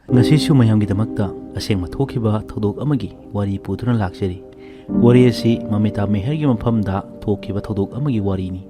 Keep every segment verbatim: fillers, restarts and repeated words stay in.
ꯉꯁꯤꯁꯨ ꯃꯌꯥꯝꯒꯤꯗꯃꯛꯇ ꯑꯁꯦꯡꯕ ꯊꯣꯛꯈꯤꯕ ꯊꯧꯗꯣꯛ ꯑꯃꯒꯤ ꯋꯥꯔꯤ ꯄꯨꯗꯨꯅ ꯂꯥꯛꯆꯔꯤ꯫ ꯋꯥꯔꯤ ꯑꯁꯤ ꯃꯃꯤꯇꯥ ꯃꯦꯍꯔꯒꯤ ꯃꯐꯝꯗ ꯊꯣꯛꯈꯤꯕ ꯊꯧꯗꯣꯛ ꯑꯃꯒꯤ ꯋꯥꯔꯤꯅꯤ꯫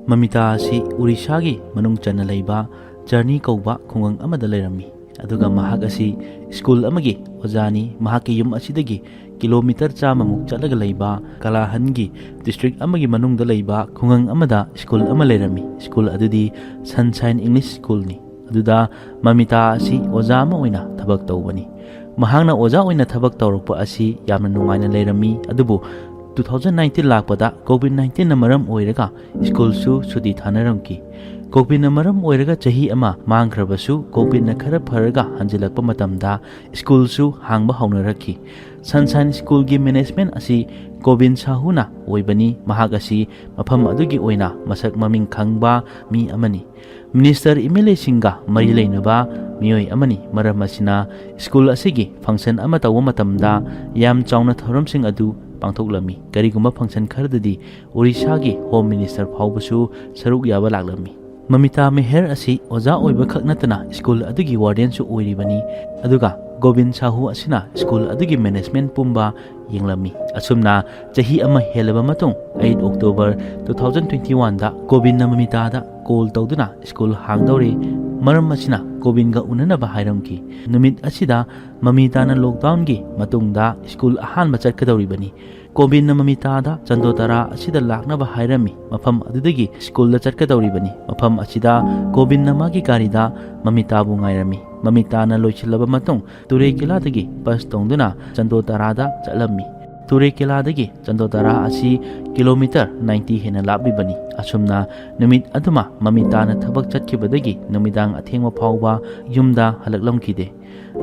ꯃꯃꯤꯇꯥ ꯑꯁꯤ ꯎꯔꯤꯁꯥꯒꯤ ꯃꯅꯨꯡ ꯆꯟꯅ ꯂꯩꯕ ꯆꯔꯅꯤ ꯀꯧꯕ ꯈꯨꯡꯒꯪ ꯑꯃꯗ ꯂꯩꯔꯝꯃꯤ꯫ ꯑꯗꯨꯒ ꯃꯍꯥꯛ ꯑꯁꯤ ꯁ꯭ꯀꯨꯜ ꯑꯃꯒꯤ ꯑꯣꯖꯥꯅꯤ꯫ ꯃꯍꯥꯛꯀꯤ ꯌꯨꯝ ꯑꯁꯤꯗꯒꯤ ꯀꯤꯂꯣꯃꯤꯇꯔ ꯆꯥꯝꯃꯃꯨꯛ ꯆꯠꯂꯒ ꯂꯩꯕ ꯀꯂꯥꯍꯟꯒꯤ ꯗꯤꯁꯇ꯭ꯔꯤꯛ ꯑꯃꯒꯤ ꯃꯅꯨꯡꯗ ꯂꯩꯕ ꯈꯨꯡꯒꯪ ꯑꯃꯗ ꯁ꯭ꯀꯨꯜ ꯑꯃ ꯂꯩꯔꯝꯃꯤ꯫ ꯁ꯭ꯀꯨꯜ ꯑꯗꯨꯗꯤ Sunshine English Schoolꯅꯤ꯫ ꯑꯗꯨꯗ ꯃꯃꯤꯇꯥ ꯑꯁꯤ ꯑꯣꯖꯥ ꯑꯃ ꯑꯣꯏꯅ ꯊꯕꯛ ꯇꯧꯕꯅꯤ꯫ ꯃꯍꯥꯛꯅ ꯑꯣꯖꯥ ꯑꯣꯏꯅ ꯊꯕꯛ ꯇꯧꯔꯛꯄ ꯑꯁꯤ ꯌꯥꯝꯅ ꯅꯨꯡꯉꯥꯏꯅ ꯂꯩꯔꯝꯃꯤ꯫ ꯑꯗꯨꯕꯨ two thousand nineteen ꯂꯥꯛꯄꯗ COVID nineteenꯅ ꯃꯔꯝ ꯑꯣꯏꯔꯒ ꯁ꯭ꯀꯨꯜꯁꯨ ꯁꯨꯇꯤ ꯊꯥꯅꯔꯝꯈꯤ꯫ COVIDꯅ ꯃꯔꯝ ꯑꯣꯏꯔꯒ ꯆꯍꯤ ꯑꯃ ꯃꯥꯡꯈ꯭ꯔꯕꯁꯨ, COVIDꯅ ꯈꯔ ꯐꯔꯒ ꯍꯟꯖꯤꯜꯂꯛꯄ ꯃꯇꯝꯗ ꯁ꯭ꯀꯨꯜꯁꯨ ꯍꯥꯡꯕ ꯍꯧꯅꯔꯛꯈꯤ꯫ Sunshine Schoolꯒꯤ management ꯑꯁꯤ ꯒꯣꯕꯤꯟ ꯁꯥꯍꯨꯅ ꯑꯣꯏꯕꯅꯤ꯫ ꯃꯍꯥꯛ ꯑꯁꯤ ꯃꯐꯝ ꯑꯗꯨꯒꯤ ꯑꯣꯏꯅ ꯃꯁꯛ ꯃꯃꯤꯡ ꯈꯪꯕ ꯃꯤ ꯑꯃꯅꯤ꯫ ꯃꯤꯅꯤꯁꯇꯔ, MLAꯁꯤꯡꯒ ꯃꯔꯤ ꯂꯩꯅꯕ ꯃꯤꯑꯣꯏ ꯑꯃꯅꯤ꯫ ꯃꯔꯝ ꯑꯁꯤꯅ, ꯁ꯭ꯀꯨꯜ ꯑꯁꯤꯒꯤ function ꯑꯃ ꯇꯧꯕ ꯃꯇꯝꯗ ꯌꯥꯝ ꯆꯥꯎꯅ ꯊꯧꯔꯝꯁꯤꯡ ꯑꯗꯨ ꯄꯥꯡꯊꯣꯛꯂꯝꯃꯤ꯫ ꯀꯔꯤꯒꯨꯝꯕ function ꯈꯔꯗꯗꯤ ꯑꯣꯔꯤꯁꯥꯒꯤ Home Minister ꯐꯥꯎꯕꯁꯨ ꯁꯔꯨꯛ ꯌꯥꯕ ꯂꯥꯛꯂꯝꯃꯤ꯫ ꯃꯃꯤꯇꯥ ꯃꯦꯍꯔ ꯑꯁꯤ ꯑꯣꯖꯥ ꯑꯣꯏꯕ ꯈꯛ ꯅꯠꯇꯅ ꯁ꯭ꯀꯨꯜ ꯑꯗꯨꯒꯤ wardenꯁꯨ ꯑꯣꯏꯔꯤꯕꯅꯤ꯫ ꯑꯗꯨꯒ ꯒꯣꯕꯤꯟ ꯁꯥꯍꯨ ꯑꯁꯤꯅ ꯁ꯭ꯀꯨꯜ ꯑꯗꯨꯒꯤ management ꯄꯨꯝꯕ ꯌꯦꯡꯂꯝꯃꯤ꯫ ꯑꯁꯨꯝꯅ ꯆꯍꯤ ꯑꯃ ꯍꯦꯜꯂꯕ ꯃꯇꯨꯡ, eight October two thousand twenty oneꯗ ꯒꯣꯕꯤꯟꯅ ꯃꯃꯤꯇꯥꯗ call ꯇꯧꯗꯨꯅ ꯁ꯭ꯀꯨꯜ ꯍꯥꯡꯗꯧꯔꯦ, ꯃꯔꯝ ꯑꯁꯤꯅ ꯒꯣꯕꯤꯟꯒ ꯎꯅꯅꯕ ꯍꯥꯏꯔꯝꯈꯤ꯫ ꯅꯨꯃꯤꯠ ꯑꯁꯤꯗ ꯃꯃꯤꯇꯥꯅ lockdownꯒꯤ ꯃꯇꯨꯡꯗ ꯁ꯭ꯀꯨꯜ ꯑꯍꯥꯟꯕ ꯆꯠꯀꯗꯧꯔꯤꯕꯅꯤ꯫ ꯒꯣꯕꯤꯟꯅ ꯃꯃꯤꯇꯥꯗ ꯆꯟꯗꯣꯇꯥꯔꯥ ꯑꯁꯤꯗ ꯂꯥꯛꯅꯕ ꯍꯥꯏꯔꯝꯃꯤ꯫ ꯃꯐꯝ ꯑꯗꯨꯗꯒꯤ ꯁ꯭ꯀꯨꯜꯗ ꯆꯠꯀꯗꯧꯔꯤꯕꯅꯤ꯫ ꯃꯐꯝ ꯑꯁꯤꯗ ꯒꯣꯕꯤꯟꯅ ꯃꯥꯒꯤ ꯒꯥꯔꯤꯗ ꯃꯃꯤꯇꯥꯕꯨ ꯉꯥꯏꯔꯝꯃꯤ꯫ ꯃꯃꯤꯇꯥꯅ ꯂꯣꯏꯁꯤꯜꯂꯕ ꯃꯇꯨꯡ ꯇꯨꯔꯦꯀꯦꯂꯥꯗꯒꯤ bus ꯇꯣꯡꯗꯨꯅ ꯆꯟꯗꯣꯇꯥꯔꯥꯗ ꯆꯠꯂꯝꯃꯤ꯫ ꯇꯨꯔꯦꯀꯦꯂꯥꯗꯒꯤ ꯆꯟꯗꯣꯇꯥꯔꯥ ꯑꯁꯤ ꯀꯤꯂꯣꯃꯤꯇꯔ ninety ꯍꯦꯟꯅ ꯂꯥꯞꯂꯤꯕꯅꯤ꯫ ꯑꯁꯨꯝꯅ ꯅꯨꯃꯤꯠ ꯑꯗꯨꯃ ꯃꯃꯤꯇꯥꯅ ꯊꯕꯛ ꯆꯠꯈꯤꯕꯗꯒꯤ ꯅꯨꯃꯤꯗꯥꯡ ꯑꯊꯦꯡꯕ ꯐꯥꯎꯕ ꯌꯨꯝꯗ ꯍꯜꯂꯛꯂꯝꯈꯤꯗꯦ꯫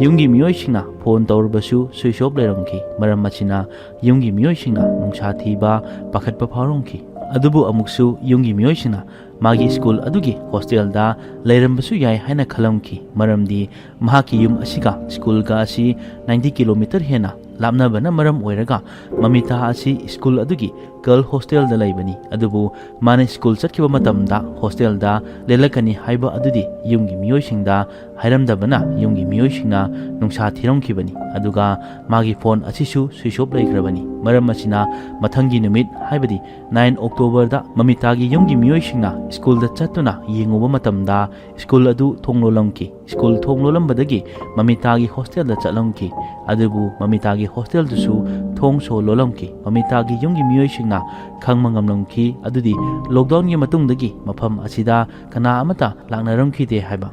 ꯌꯨꯝꯒꯤ ꯃꯤꯑꯣꯏꯁꯤꯡꯅ phone ꯇꯧꯔꯕꯁꯨ switch off ꯂꯩꯔꯝꯈꯤ꯫ ꯃꯔꯝ ꯑꯁꯤꯅ ꯌꯨꯝꯒꯤ ꯃꯤꯑꯣꯏꯁꯤꯡꯅ ꯅꯨꯡꯁꯥ ꯊꯤꯕ, ꯄꯥꯈꯠꯄ ꯐꯥꯎꯔꯝꯈꯤ꯫ ꯑꯗꯨꯕꯨ ꯑꯃꯨꯛꯁꯨ ꯌꯨꯝꯒꯤ ꯃꯤꯑꯣꯏꯁꯤꯡꯅ ꯃꯥꯒꯤ ꯁ꯭ꯀꯨꯜ ꯑꯗꯨꯒꯤ hostelꯗ ꯂꯩꯔꯝꯕꯁꯨ ꯌꯥꯏ ꯍꯥꯏꯅ ꯈꯜꯂꯝꯈꯤ, ꯃꯔꯝꯗꯤ ꯃꯍꯥꯛꯀꯤ ꯌꯨꯝ ꯑꯁꯤꯒ ꯁ꯭ꯀꯨꯜꯒ ꯑꯁꯤ ninety kilometer ꯍꯦꯟꯅ ꯂꯥꯞꯅꯕꯅ ꯃꯔꯝ ꯑꯣꯏꯔꯒ ꯃꯃꯤꯇꯥ ꯑꯁꯤ ꯁ꯭ꯀꯨꯜ ꯑꯗꯨꯒꯤ ꯒꯔꯜ ꯍꯣꯁꯇꯦꯜꯗ ꯂꯩꯕꯅꯤ꯫ ꯑꯗꯨꯕꯨ ꯃꯥꯅ ꯁ꯭ꯀꯨꯜ ꯆꯠꯈꯤꯕ ꯃꯇꯝꯗ ꯍꯣꯁꯇꯦꯜꯗ ꯂꯦꯜꯂꯛꯀꯅꯤ ꯍꯥꯏꯕ ꯑꯗꯨꯗꯤ ꯌꯨꯝꯒꯤ ꯃꯤꯑꯣꯏꯁꯤꯡꯗ ꯍꯥꯏꯔꯝꯗꯕꯅ ꯌꯨꯝꯒꯤ ꯃꯤꯑꯣꯏꯁꯤꯡꯅ ꯅꯨꯡꯁꯥ ꯊꯤꯔꯝꯈꯤꯕꯅꯤ꯫ ꯑꯗꯨꯒ ꯃꯥꯒꯤ ꯐꯣꯟ ꯑꯁꯤꯁꯨ ꯁ꯭ꯋꯤꯆ ꯑꯣꯐ ꯂꯩꯈ꯭ꯔꯕꯅꯤ꯫ ꯃꯔꯝ ꯑꯁꯤꯅ ꯃꯊꯪꯒꯤ ꯅꯨꯃꯤꯠ, ꯍꯥꯏꯕꯗꯤ ꯅꯥꯏꯟ ꯑꯣꯛꯇꯣꯕꯔꯗ ꯃꯃꯤꯇꯥꯒꯤ ꯌꯨꯝꯒꯤ ꯃꯤꯑꯣꯏꯁꯤꯡꯅ ꯁ꯭ꯀꯨꯜꯗ ꯆꯠꯇꯨꯅ ꯌꯦꯡꯉꯨꯕ ꯃꯇꯝꯗ ꯁ꯭ꯀꯨꯜ ꯑꯗꯨ ꯊꯣꯡ ꯂꯣꯜꯂꯝꯈꯤ꯫ ꯁ꯭ꯀꯨꯜ ꯊꯣꯡ ꯂꯣꯜꯂꯝꯕꯗꯒꯤ ꯃꯃꯤꯇꯥꯒꯤ ꯍꯣꯁꯇꯦꯜꯗ ꯆꯠꯂꯝꯈꯤ꯫ ꯑꯗꯨꯕꯨ ꯃꯃꯤꯇꯥꯒꯤ ꯍꯣꯁꯇꯦꯜꯗꯨꯁꯨ ꯊꯣꯡ ꯁꯣ ꯂꯣꯜꯂꯝꯈꯤ꯫ ꯃꯃꯤꯇꯥꯒꯤ ꯌꯨꯝꯒꯤ ꯃꯤꯑꯣꯏꯁꯤꯡꯅ ꯈꯪꯕ ꯉꯝꯂꯝꯈꯤ꯫ ꯑꯗꯨꯗꯤ ꯂꯣꯛꯗꯥꯎꯟꯒꯤ ꯃꯇꯨꯡꯗꯒꯤ ꯃꯐꯝ ꯑꯁꯤꯗ ꯀꯅꯥ ꯑꯃꯠꯇ ꯂꯥꯛꯅꯔꯝꯈꯤꯗꯦ ꯍꯥꯏꯕ꯫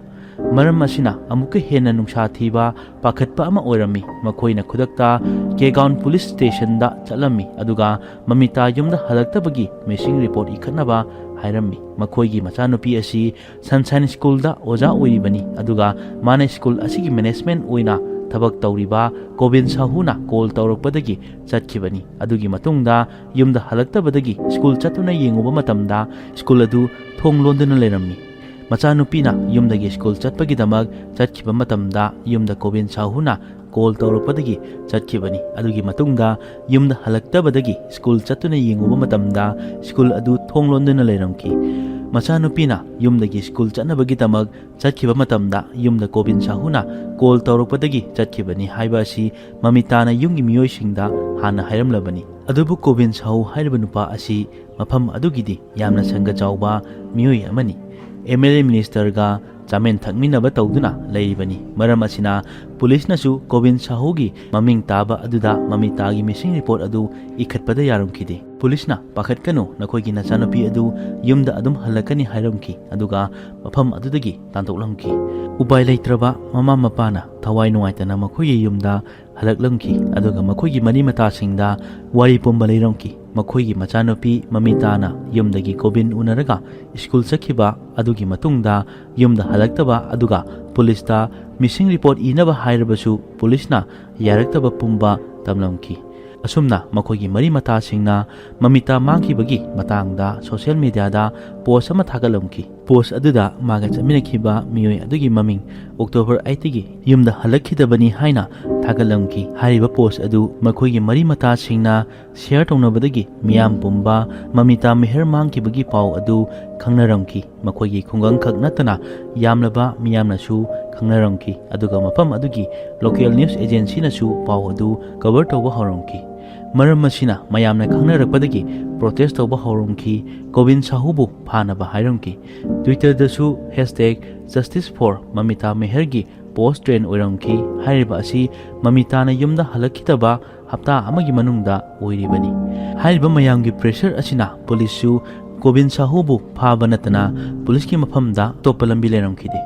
ꯃꯔꯝ ꯑꯁꯤꯅ ꯑꯃꯨꯛꯀ ꯍꯦꯟꯅ ꯅꯨꯡꯁꯥ ꯊꯤꯕ, ꯄꯥꯈꯠꯄ ꯑꯃ ꯑꯣꯏꯔꯝꯃꯤ꯫ ꯃꯈꯣꯏꯅ ꯈꯨꯗꯛꯇ ꯀꯦꯒꯥꯎꯟ ꯄꯨꯂꯤꯁ ꯁ꯭ꯇꯦꯁꯟꯗ ꯆꯠꯂꯝꯃꯤ, ꯑꯗꯨꯒ ꯃꯃꯤꯇꯥ ꯌꯨꯝꯗ ꯍꯜꯂꯛꯇꯕꯒꯤ ꯃꯤꯁꯤꯡ ꯔꯤꯄꯣꯔꯠ ꯏꯈꯠꯅꯕ ꯍꯥꯏꯔꯝꯃꯤ꯫ ꯃꯈꯣꯏꯒꯤ ꯃꯆꯥꯅꯨꯄꯤ ꯑꯁꯤ ꯁꯟꯁꯥꯏꯟ ꯁ꯭ꯀꯨꯜꯗ ꯑꯣꯖꯥ ꯑꯣꯏꯔꯤꯕꯅꯤ, ꯑꯗꯨꯒ ꯃꯥꯅ ꯁ꯭ꯀꯨꯜ ꯑꯁꯤꯒꯤ ꯃꯦꯅꯦꯖꯃꯦꯟꯠ ꯑꯣꯏꯅ ꯊꯕꯛ ꯇꯧꯔꯤꯕ ꯀꯣꯕꯤꯟ ꯁꯥꯍꯨꯅ ꯀꯣꯜ ꯇꯧꯔꯛꯄꯗꯒꯤ ꯆꯠꯈꯤꯕꯅꯤ꯫ ꯑꯗꯨꯒꯤ ꯃꯇꯨꯡꯗ ꯌꯨꯝꯗ ꯍꯜꯂꯛꯇꯕꯗꯒꯤ ꯁ꯭ꯀꯨꯜ ꯆꯠꯇꯨꯅ ꯌꯦꯡꯉꯨꯕ ꯃꯇꯝꯗ ꯁ꯭ꯀꯨꯜ ꯑꯗꯨ ꯊꯣꯡ ꯂꯣꯟꯗꯨꯅ ꯂꯩꯔꯝꯃꯤ꯫ ꯃꯆꯥꯅꯨꯄꯤꯅ ꯌꯨꯝꯗꯒꯤ ꯁ꯭ꯀꯨꯜ ꯆꯠꯄꯒꯤꯗꯃꯛ ꯆꯠꯈꯤꯕ ꯃꯇꯝꯗ ꯌꯨꯝꯗ ꯀꯣꯕꯤꯟ ꯁꯥꯍꯨꯅ ꯀꯣꯜ ꯇꯧꯔꯛꯄꯗꯒꯤ ꯆꯠꯈꯤꯕꯅꯤ꯫ ꯑꯗꯨꯒꯤ ꯃꯇꯨꯡꯗ ꯌꯨꯝꯗ ꯍꯜꯂꯛꯇꯕꯗꯒꯤ ꯁ꯭ꯀꯨꯜ ꯆꯠꯇꯨꯅ ꯌꯦꯡꯉꯨꯕ ꯃꯇꯝꯗ ꯁ꯭ꯀꯨꯜ ꯑꯗꯨ ꯊꯣꯡ ꯂꯣꯟꯗꯨꯅ ꯂꯩꯔꯝꯈꯤ꯫ ꯃꯆꯥꯅꯨꯄꯤꯅ ꯌꯨꯝꯗꯒꯤ ꯁ꯭ꯀꯨꯜ ꯆꯠꯅꯕꯒꯤꯗꯃꯛ ꯆꯠꯈꯤꯕ ꯃꯇꯝꯗ ꯌꯨꯝꯗ ꯀꯣꯕꯤꯟ ꯁꯥꯍꯨꯅ ꯀꯣꯜ ꯇꯧꯔꯛꯄꯗꯒꯤ ꯆꯠꯈꯤꯕꯅꯤ ꯍꯥꯏꯕ ꯑꯁꯤ ꯃꯃꯤꯇꯥꯅ ꯌꯨꯝꯒꯤ ꯃꯤꯑꯣꯏꯁꯤꯡꯗ ꯍꯥꯟꯅ ꯍꯥꯏꯔꯝꯂꯕꯅꯤ꯫ ꯑꯗꯨꯕꯨ ꯀꯣꯕꯤꯟ ꯁꯥꯍꯨ ꯍꯥꯏꯔꯤꯕ ꯅꯨꯄꯥ ꯑꯁꯤ ꯃꯐꯝ ꯑꯗꯨꯒꯤꯗꯤ ꯌꯥꯝꯅ ꯁꯪꯒ ꯆꯥꯎꯕ ꯃꯤꯑꯣꯏ ꯑꯃꯅꯤ꯫ ꯑꯦꯝ ꯑꯦꯜ ꯑꯦ ꯃꯤꯅꯤꯁꯇꯔꯒ ꯆꯥꯃꯦꯟ ꯊꯛꯃꯤꯟꯅꯕ ꯇꯧꯗꯨꯅ ꯂꯩꯔꯤꯕꯅꯤ꯫ ꯃꯔꯝ ꯑꯁꯤꯅ ꯄꯨꯂꯤꯁꯅꯁꯨ ꯀꯣꯕꯤꯟ ꯁꯥꯍꯨꯒꯤ ꯃꯃꯤꯡ ꯇꯥꯕ ꯑꯗꯨꯗ ꯃꯃꯤꯇꯥꯒꯤ ꯃꯤꯁꯤꯡ ꯔꯤꯄꯣꯔꯠ ꯑꯗꯨ ꯏꯈꯠꯄꯗ ꯌꯥꯔꯝꯈꯤꯗꯦ꯫ ꯄꯨꯂꯤꯁꯅ, "ꯄꯥꯈꯠꯀꯅꯨ, ꯅꯈꯣꯏꯒꯤ ꯅꯆꯥꯅꯨꯄꯤ ꯑꯗꯨ ꯌꯨꯝꯗ ꯑꯗꯨꯝ ꯍꯜꯂꯛꯀꯅꯤ" ꯍꯥꯏꯔꯝꯈꯤ, ꯑꯗꯨꯒ ꯃꯐꯝ ꯑꯗꯨꯗꯒꯤ ꯇꯥꯟꯊꯣꯛꯂꯝꯈꯤ꯫ ꯎꯄꯥꯏ ꯂꯩꯇ꯭ꯔꯕ ꯃꯃꯥ ꯃꯄꯥꯅ ꯊꯋꯥꯏ ꯅꯨꯡꯉꯥꯏꯇꯅ ꯃꯈꯣꯏꯒꯤ ꯌꯨꯝꯗ ꯍꯜꯂꯛꯂꯝꯈꯤ, ꯑꯗꯨꯒ ꯃꯈꯣꯏꯒꯤ ꯃꯔꯤ ꯃꯇꯥꯁꯤꯡꯗ ꯋꯥꯔꯤ ꯄꯨꯝꯕ ꯂꯤꯔꯝꯈꯤ꯫ ꯃꯈꯣꯏꯒꯤ ꯃꯆꯥꯅꯨꯄꯤ ꯃꯃꯤꯇꯥꯅ ꯌꯨꯝꯗꯒꯤ ꯀꯣꯕꯤꯟ ꯎꯅꯔꯒ ꯁ꯭ꯀꯨꯜ ꯆꯠꯈꯤꯕ ꯑꯗꯨꯒꯤ ꯃꯇꯨꯡꯗ ꯌꯨꯝꯗ ꯍꯜꯂꯛꯇꯕ, ꯑꯗꯨꯒ ꯄꯨꯂꯤꯁꯇ ꯃꯤꯁꯤꯡ ꯔꯤꯄꯣꯔꯠ ꯏꯅꯕ ꯍꯥꯏꯔꯕꯁꯨ ꯄꯨꯂꯤꯁꯅ ꯌꯥꯔꯛꯇꯕ ꯄꯨꯝꯕ ꯇꯝꯂꯝꯈꯤ꯫ ꯑꯁꯨꯝꯅ ꯃꯈꯣꯏꯒꯤ ꯃꯔꯤ ꯃꯇꯥꯁꯤꯡꯅ ꯃꯃꯤꯇꯥ ꯃꯥꯡꯈꯤꯕꯒꯤ ꯃꯇꯥꯡꯗ ꯁꯣꯁꯤꯌꯦꯜ ꯃꯤꯗꯤꯌꯥꯗ ꯄꯣꯁ ꯑꯃ ꯊꯥꯒꯠꯂꯝꯈꯤ꯫ ꯄꯣꯁ ꯑꯗꯨꯗ ꯃꯥꯒ ꯆꯠꯃꯤꯟꯅꯈꯤꯕ ꯃꯤꯑꯣꯏ ꯑꯗꯨꯒꯤ ꯃꯃꯤꯡ ꯑꯣꯛꯇꯣꯕꯔ ꯑꯩꯠꯇꯒꯤ ꯌꯨꯝꯗ ꯍꯜꯂꯛꯈꯤꯗꯕꯅꯤ ꯍꯥꯏꯅ ꯊꯥꯒꯠꯂꯝꯈꯤ꯫ ꯍꯥꯏꯔꯤꯕ ꯄꯣꯁ ꯑꯗꯨ ꯃꯈꯣꯏꯒꯤ ꯃꯔꯤ ꯃꯇꯥꯁꯤꯡꯅ ꯁꯤꯌꯔ ꯇꯧꯅꯕꯗꯒꯤ ꯃꯤꯌꯥꯝ ꯄꯨꯝꯕ ꯃꯃꯤꯇꯥ ꯃꯦꯍꯔ ꯃꯥꯡꯈꯤꯕꯒꯤ ꯄꯥꯎ ꯑꯗꯨ ꯈꯪꯅꯔꯝꯈꯤ꯫ ꯃꯈꯣꯏꯒꯤ ꯈꯨꯡꯒꯪꯈꯛ ꯅꯠꯇꯅ ꯌꯥꯝꯂꯕ ꯃꯤꯌꯥꯝꯅꯁꯨ ꯈꯪꯅꯔꯝꯈꯤ, ꯑꯗꯨꯒ ꯃꯐꯝ ꯑꯗꯨꯒꯤ ꯂꯣꯀꯦꯜ ꯅ꯭ꯌꯨꯁ ꯑꯦꯖꯦꯟꯁꯤꯅꯁꯨ ꯄꯥꯎ ꯑꯗꯨ ꯀꯚꯔ ꯇꯧꯕ ꯍꯧꯔꯝꯈꯤ꯫ ꯃꯔꯝ ꯑꯁꯤꯅ ꯃꯌꯥꯝꯅ ꯈꯪꯅꯔꯛꯄꯗꯒꯤ ꯄ꯭ꯔꯣꯇꯦꯁ ꯇꯧꯕ ꯍꯧꯔꯝꯈꯤ, ꯒꯣꯕꯤꯟ ꯁꯥꯍꯨꯕꯨ ꯐꯥꯅꯕ ꯍꯥꯏꯔꯝꯈꯤ꯫ ꯇ꯭ꯋꯤꯇꯔꯗꯁꯨ ꯍꯦꯁꯇꯦꯒ ꯖꯁꯇꯤꯁ ꯐꯣꯔ ꯃꯃꯤꯇꯥ ꯃꯦꯍꯔꯒꯤ ꯄꯣꯁ ꯇ꯭ꯔꯦꯟ ꯑꯣꯏꯔꯝꯈꯤ꯫ ꯍꯥꯏꯔꯤꯕ ꯑꯁꯤ ꯃꯃꯤꯇꯥꯅ ꯌꯨꯝꯗ ꯍꯜꯂꯛꯈꯤꯗꯕ ꯍꯞꯇꯥ ꯑꯃꯒꯤ ꯃꯅꯨꯡꯗ ꯑꯣꯏꯔꯤꯕꯅꯤ꯫ ꯍꯥꯏꯔꯤꯕ ꯃꯌꯥꯝꯒꯤ ꯄ꯭ꯔꯦꯁꯔ ꯑꯁꯤꯅ ꯄꯨꯂꯤꯁꯁꯨ ꯒꯣꯕꯤꯟ ꯁꯥꯍꯨꯕꯨ ꯐꯥꯕ ꯅꯠꯇꯅ ꯄꯨꯂꯤꯁꯀꯤ ꯃꯐꯝꯗ ꯑꯇꯣꯞꯄ ꯂꯝꯕꯤ ꯂꯩꯔꯝꯈꯤꯗꯦ꯫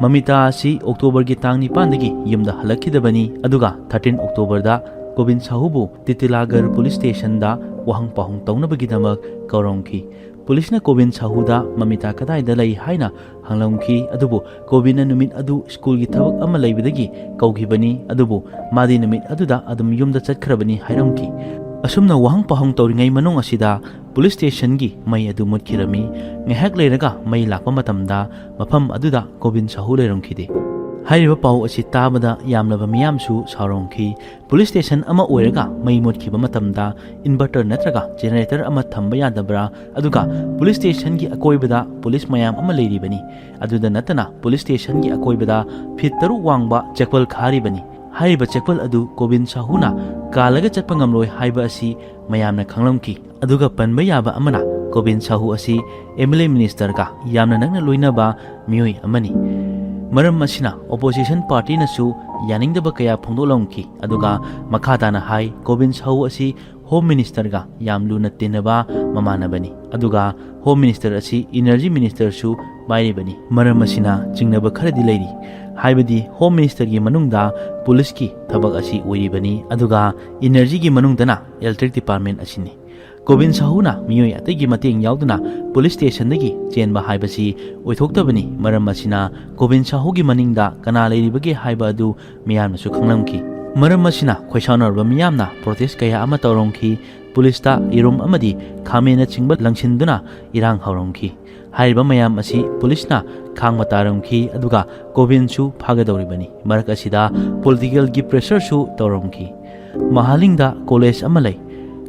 ꯃꯃꯤꯇꯥ ꯑꯁꯤ ꯑꯣꯛꯇꯣꯕꯔꯒꯤ ꯇꯥꯡ ꯅꯤꯄꯥꯟꯗꯒꯤ ꯌꯨꯝꯗ ꯍꯜꯂꯛꯈꯤꯗꯕꯅꯤ, ꯑꯗꯨꯒ ꯊꯥꯔꯇꯤꯟ ꯑꯣꯛꯇꯣꯕꯔꯗ ꯒꯣꯕꯤꯟ ꯁꯥꯍꯨꯕꯨ ꯇꯤꯇꯤꯂꯥꯒꯔ ꯄꯨꯂꯤꯁ ꯁ꯭ꯇꯦꯁꯟꯗ ꯋꯥꯍꯪ ꯄꯥꯎꯍꯪ ꯇꯧꯅꯕꯒꯤꯗꯃꯛ ꯀꯧꯔꯝꯈꯤ꯫ ꯄꯨꯂꯤꯁꯅ ꯒꯣꯕꯤꯟ ꯁꯥꯍꯨꯗ ꯃꯃꯤꯇꯥ ꯀꯗꯥꯏꯗ ꯂꯩ ꯍꯥꯏꯅ ꯍꯪꯂꯝꯈꯤ, ꯑꯗꯨꯕꯨ ꯒꯣꯕꯤꯟꯅ ꯅꯨꯃꯤꯠ ꯑꯗꯨ ꯁ꯭ꯀꯨꯜꯒꯤ ꯊꯕꯛ ꯑꯃ ꯂꯩꯕꯗꯒꯤ ꯀꯧꯈꯤꯕꯅꯤ, ꯑꯗꯨꯕꯨ ꯃꯥꯗꯤ ꯅꯨꯃꯤꯠ ꯑꯗꯨꯗ ꯑꯗꯨꯝ ꯌꯨꯝꯗ ꯆꯠꯈ꯭ꯔꯕꯅꯤ ꯍꯥꯏꯔꯝꯈꯤ꯫ ꯑꯁꯨꯝꯅ ꯋꯥꯍꯪ ꯄꯥꯎꯍꯪ ꯇꯧꯔꯤꯉꯩ ꯃꯅꯨꯡ ꯑꯁꯤꯗ ꯄꯨꯂꯤꯁ ꯁ꯭ꯇꯦꯁꯟꯒꯤ ꯃꯩ ꯑꯗꯨ ꯃꯨꯠꯈꯤꯔꯝꯃꯤ꯫ ꯉꯥꯏꯍꯥꯛ ꯂꯩꯔꯒ ꯃꯩ ꯂꯥꯛꯄ ꯃꯇꯝꯗ ꯃꯐꯝ ꯑꯗꯨꯗ ꯒꯣꯕꯤꯟ ꯁꯥꯍꯨ ꯂꯩꯔꯝꯈꯤꯗꯦ꯫ ꯍꯥꯏꯔꯤꯕ ꯄꯥꯎ ꯑꯁꯤ ꯇꯥꯕꯗ ꯌꯥꯝꯂꯕ ꯃꯤꯌꯥꯝꯁꯨ ꯁꯥꯎꯔꯝꯈꯤ꯫ ꯄꯨꯂꯤꯁ ꯁ꯭ꯇꯦꯁꯟ ꯑꯃ ꯑꯣꯏꯔꯒ ꯃꯩ ꯃꯨꯠꯈꯤꯕ ꯃꯇꯝꯗ ꯏꯟꯚꯔꯇꯔ ꯅꯠꯇ꯭ꯔꯒ ꯖꯦꯅꯦꯔꯦꯇꯔ ꯑꯃ ꯊꯝꯕ ꯌꯥꯗꯕ꯭ꯔꯥ? ꯑꯗꯨꯒ ꯄꯨꯂꯤꯁ ꯁ꯭ꯇꯦꯁꯟꯒꯤ ꯑꯀꯣꯏꯕꯗ ꯄꯨꯂꯤꯁ ꯃꯌꯥꯝ ꯑꯃ ꯂꯩꯔꯤꯕꯅꯤ꯫ ꯑꯗꯨꯗ ꯅꯠꯇꯅ ꯄꯨꯂꯤꯁ ꯁ꯭ꯇꯦꯁꯟꯒꯤ ꯑꯀꯣꯏꯕꯗ ꯐꯤꯠ ꯇꯔꯨꯛ ꯋꯥꯡꯕ ꯆꯦꯛꯄꯜ ꯈꯥꯔꯤꯕꯅꯤ꯫ ꯍꯥꯏꯔꯤꯕ ꯆꯦꯛꯄꯜ ꯑꯗꯨ ꯒꯣꯕꯤꯟ ꯁꯥꯍꯨꯅ ꯀꯥꯜꯂꯒ ꯆꯠꯄ ꯉꯝꯂꯣꯏ ꯍꯥꯏꯕ ꯑꯁꯤ ꯃꯌꯥꯝꯅ ꯈꯪꯂꯝꯈꯤ꯫ ꯑꯗꯨꯒ ꯄꯟꯕ ꯌꯥꯕ ꯑꯃꯅ, ꯒꯣꯕꯤꯟ ꯁꯥꯍꯨ ꯑꯁꯤ ꯑꯦꯝ ꯑꯦꯜ ꯑꯦ ꯃꯤꯅꯤꯁꯇꯔꯒ ꯌꯥꯝꯅ ꯅꯛꯅ ꯂꯣꯏꯅꯕ ꯃꯤꯑꯣꯏ ꯑꯃꯅꯤ꯫ ꯃꯔꯝ ꯑꯁꯤꯅ ꯑꯣꯄꯣꯖꯤꯁꯟ ꯄꯥꯔꯇꯤꯅꯁꯨ ꯌꯥꯅꯤꯡꯗꯕ ꯀꯌꯥ ꯐꯣꯡꯗꯣꯛꯂꯝꯈꯤ꯫ ꯑꯗꯨꯒ ꯃꯈꯥ ꯇꯥꯅ ꯍꯥꯏ, ꯒꯣꯕꯤꯟ ꯁꯥꯍꯨ ꯑꯁꯤ ꯍꯣꯝ ꯃꯤꯅꯤꯁꯇꯔꯒ ꯌꯥꯝ ꯂꯨꯅ ꯇꯤꯟꯅꯕ ꯃꯃꯥꯟꯅꯕꯅꯤ꯫ ꯑꯗꯨꯒ ꯍꯣꯝ ꯃꯤꯅꯤꯁꯇꯔ ꯑꯁꯤ ꯏꯅꯔꯖꯤ ꯃꯤꯅꯤꯁꯇꯔꯁꯨ ꯄꯥꯏꯔꯤꯕꯅꯤ꯫ ꯃꯔꯝ ꯑꯁꯤꯅ ꯆꯤꯡꯅꯕ ꯈꯔꯗꯤ ꯂꯩꯔꯤ꯫ ꯍꯥꯏꯕꯗꯤ ꯍꯣꯝ ꯃꯤꯅꯤꯁꯇꯔꯒꯤ ꯃꯅꯨꯡꯗ ꯄꯨꯂꯤꯁꯀꯤ ꯊꯕꯛ ꯑꯁꯤ ꯑꯣꯏꯔꯤꯕꯅꯤ, ꯑꯗꯨꯒ ꯏꯅꯔꯖꯤꯒꯤ ꯃꯅꯨꯡꯗꯅ ꯏꯂꯦꯛꯇ꯭ꯔꯤꯛ ꯗꯤꯄꯥꯔꯠꯃꯦꯟ ꯑꯁꯤꯅꯤ꯫ ꯒꯣꯕꯤꯟ ꯁꯥꯍꯨꯅ ꯃꯤꯑꯣꯏ ꯑꯇꯩꯒꯤ ꯃꯇꯦꯡ ꯌꯥꯎꯗꯅ ꯄꯨꯂꯤꯁ ꯁ꯭ꯇꯦꯁꯟꯗꯒꯤ ꯆꯦꯟꯕ ꯍꯥꯏꯕꯁꯤ ꯑꯣꯏꯊꯣꯛꯇꯕꯅꯤ꯫ ꯃꯔꯝ ꯑꯁꯤꯅ ꯒꯣꯕꯤꯟ ꯁꯥꯍꯨꯒꯤ ꯃꯅꯤꯡꯗ ꯀꯅꯥ ꯂꯩꯔꯤꯕꯒꯦ ꯍꯥꯏꯕ ꯑꯗꯨ ꯃꯤꯌꯥꯝꯅꯁꯨ ꯈꯪꯂꯝꯈꯤ꯫ ꯃꯔꯝ ꯑꯁꯤꯅ ꯈꯣꯏꯁꯥꯎꯅꯔꯕ ꯃꯤꯌꯥꯝꯅ ꯄ꯭ꯔꯣꯇꯦꯁ ꯀꯌꯥ ꯑꯃ ꯇꯧꯔꯝꯈꯤ꯫ ꯄꯨꯂꯤꯁꯇ ꯌꯦꯔꯨꯝ ꯑꯃꯗꯤ ꯈꯥꯃꯦꯟꯅꯆꯤꯡꯕ ꯂꯪꯁꯤꯟꯗꯨꯅ ꯏꯔꯥꯡ ꯍꯧꯔꯝꯈꯤ꯫ ꯍꯥꯏꯔꯤꯕ ꯃꯌꯥꯝ ꯑꯁꯤ ꯄꯨꯂꯤꯁꯅ ꯈꯥꯡꯕ ꯇꯥꯔꯝꯈꯤ, ꯑꯗꯨꯒ ꯀꯣꯕꯤꯟꯁꯨ ꯐꯥꯒꯗꯧꯔꯤꯕꯅꯤ꯫ ꯃꯔꯛ ꯑꯁꯤꯗ ꯄꯣꯂꯤꯇꯤꯀꯦꯜꯒꯤ ꯄ꯭ꯔꯦꯁꯔꯁꯨ ꯇꯧꯔꯝꯈꯤ꯫ ꯃꯍꯥꯂꯤꯡꯗ ꯀꯣꯂꯦꯖ ꯑꯃ ꯂꯩ꯫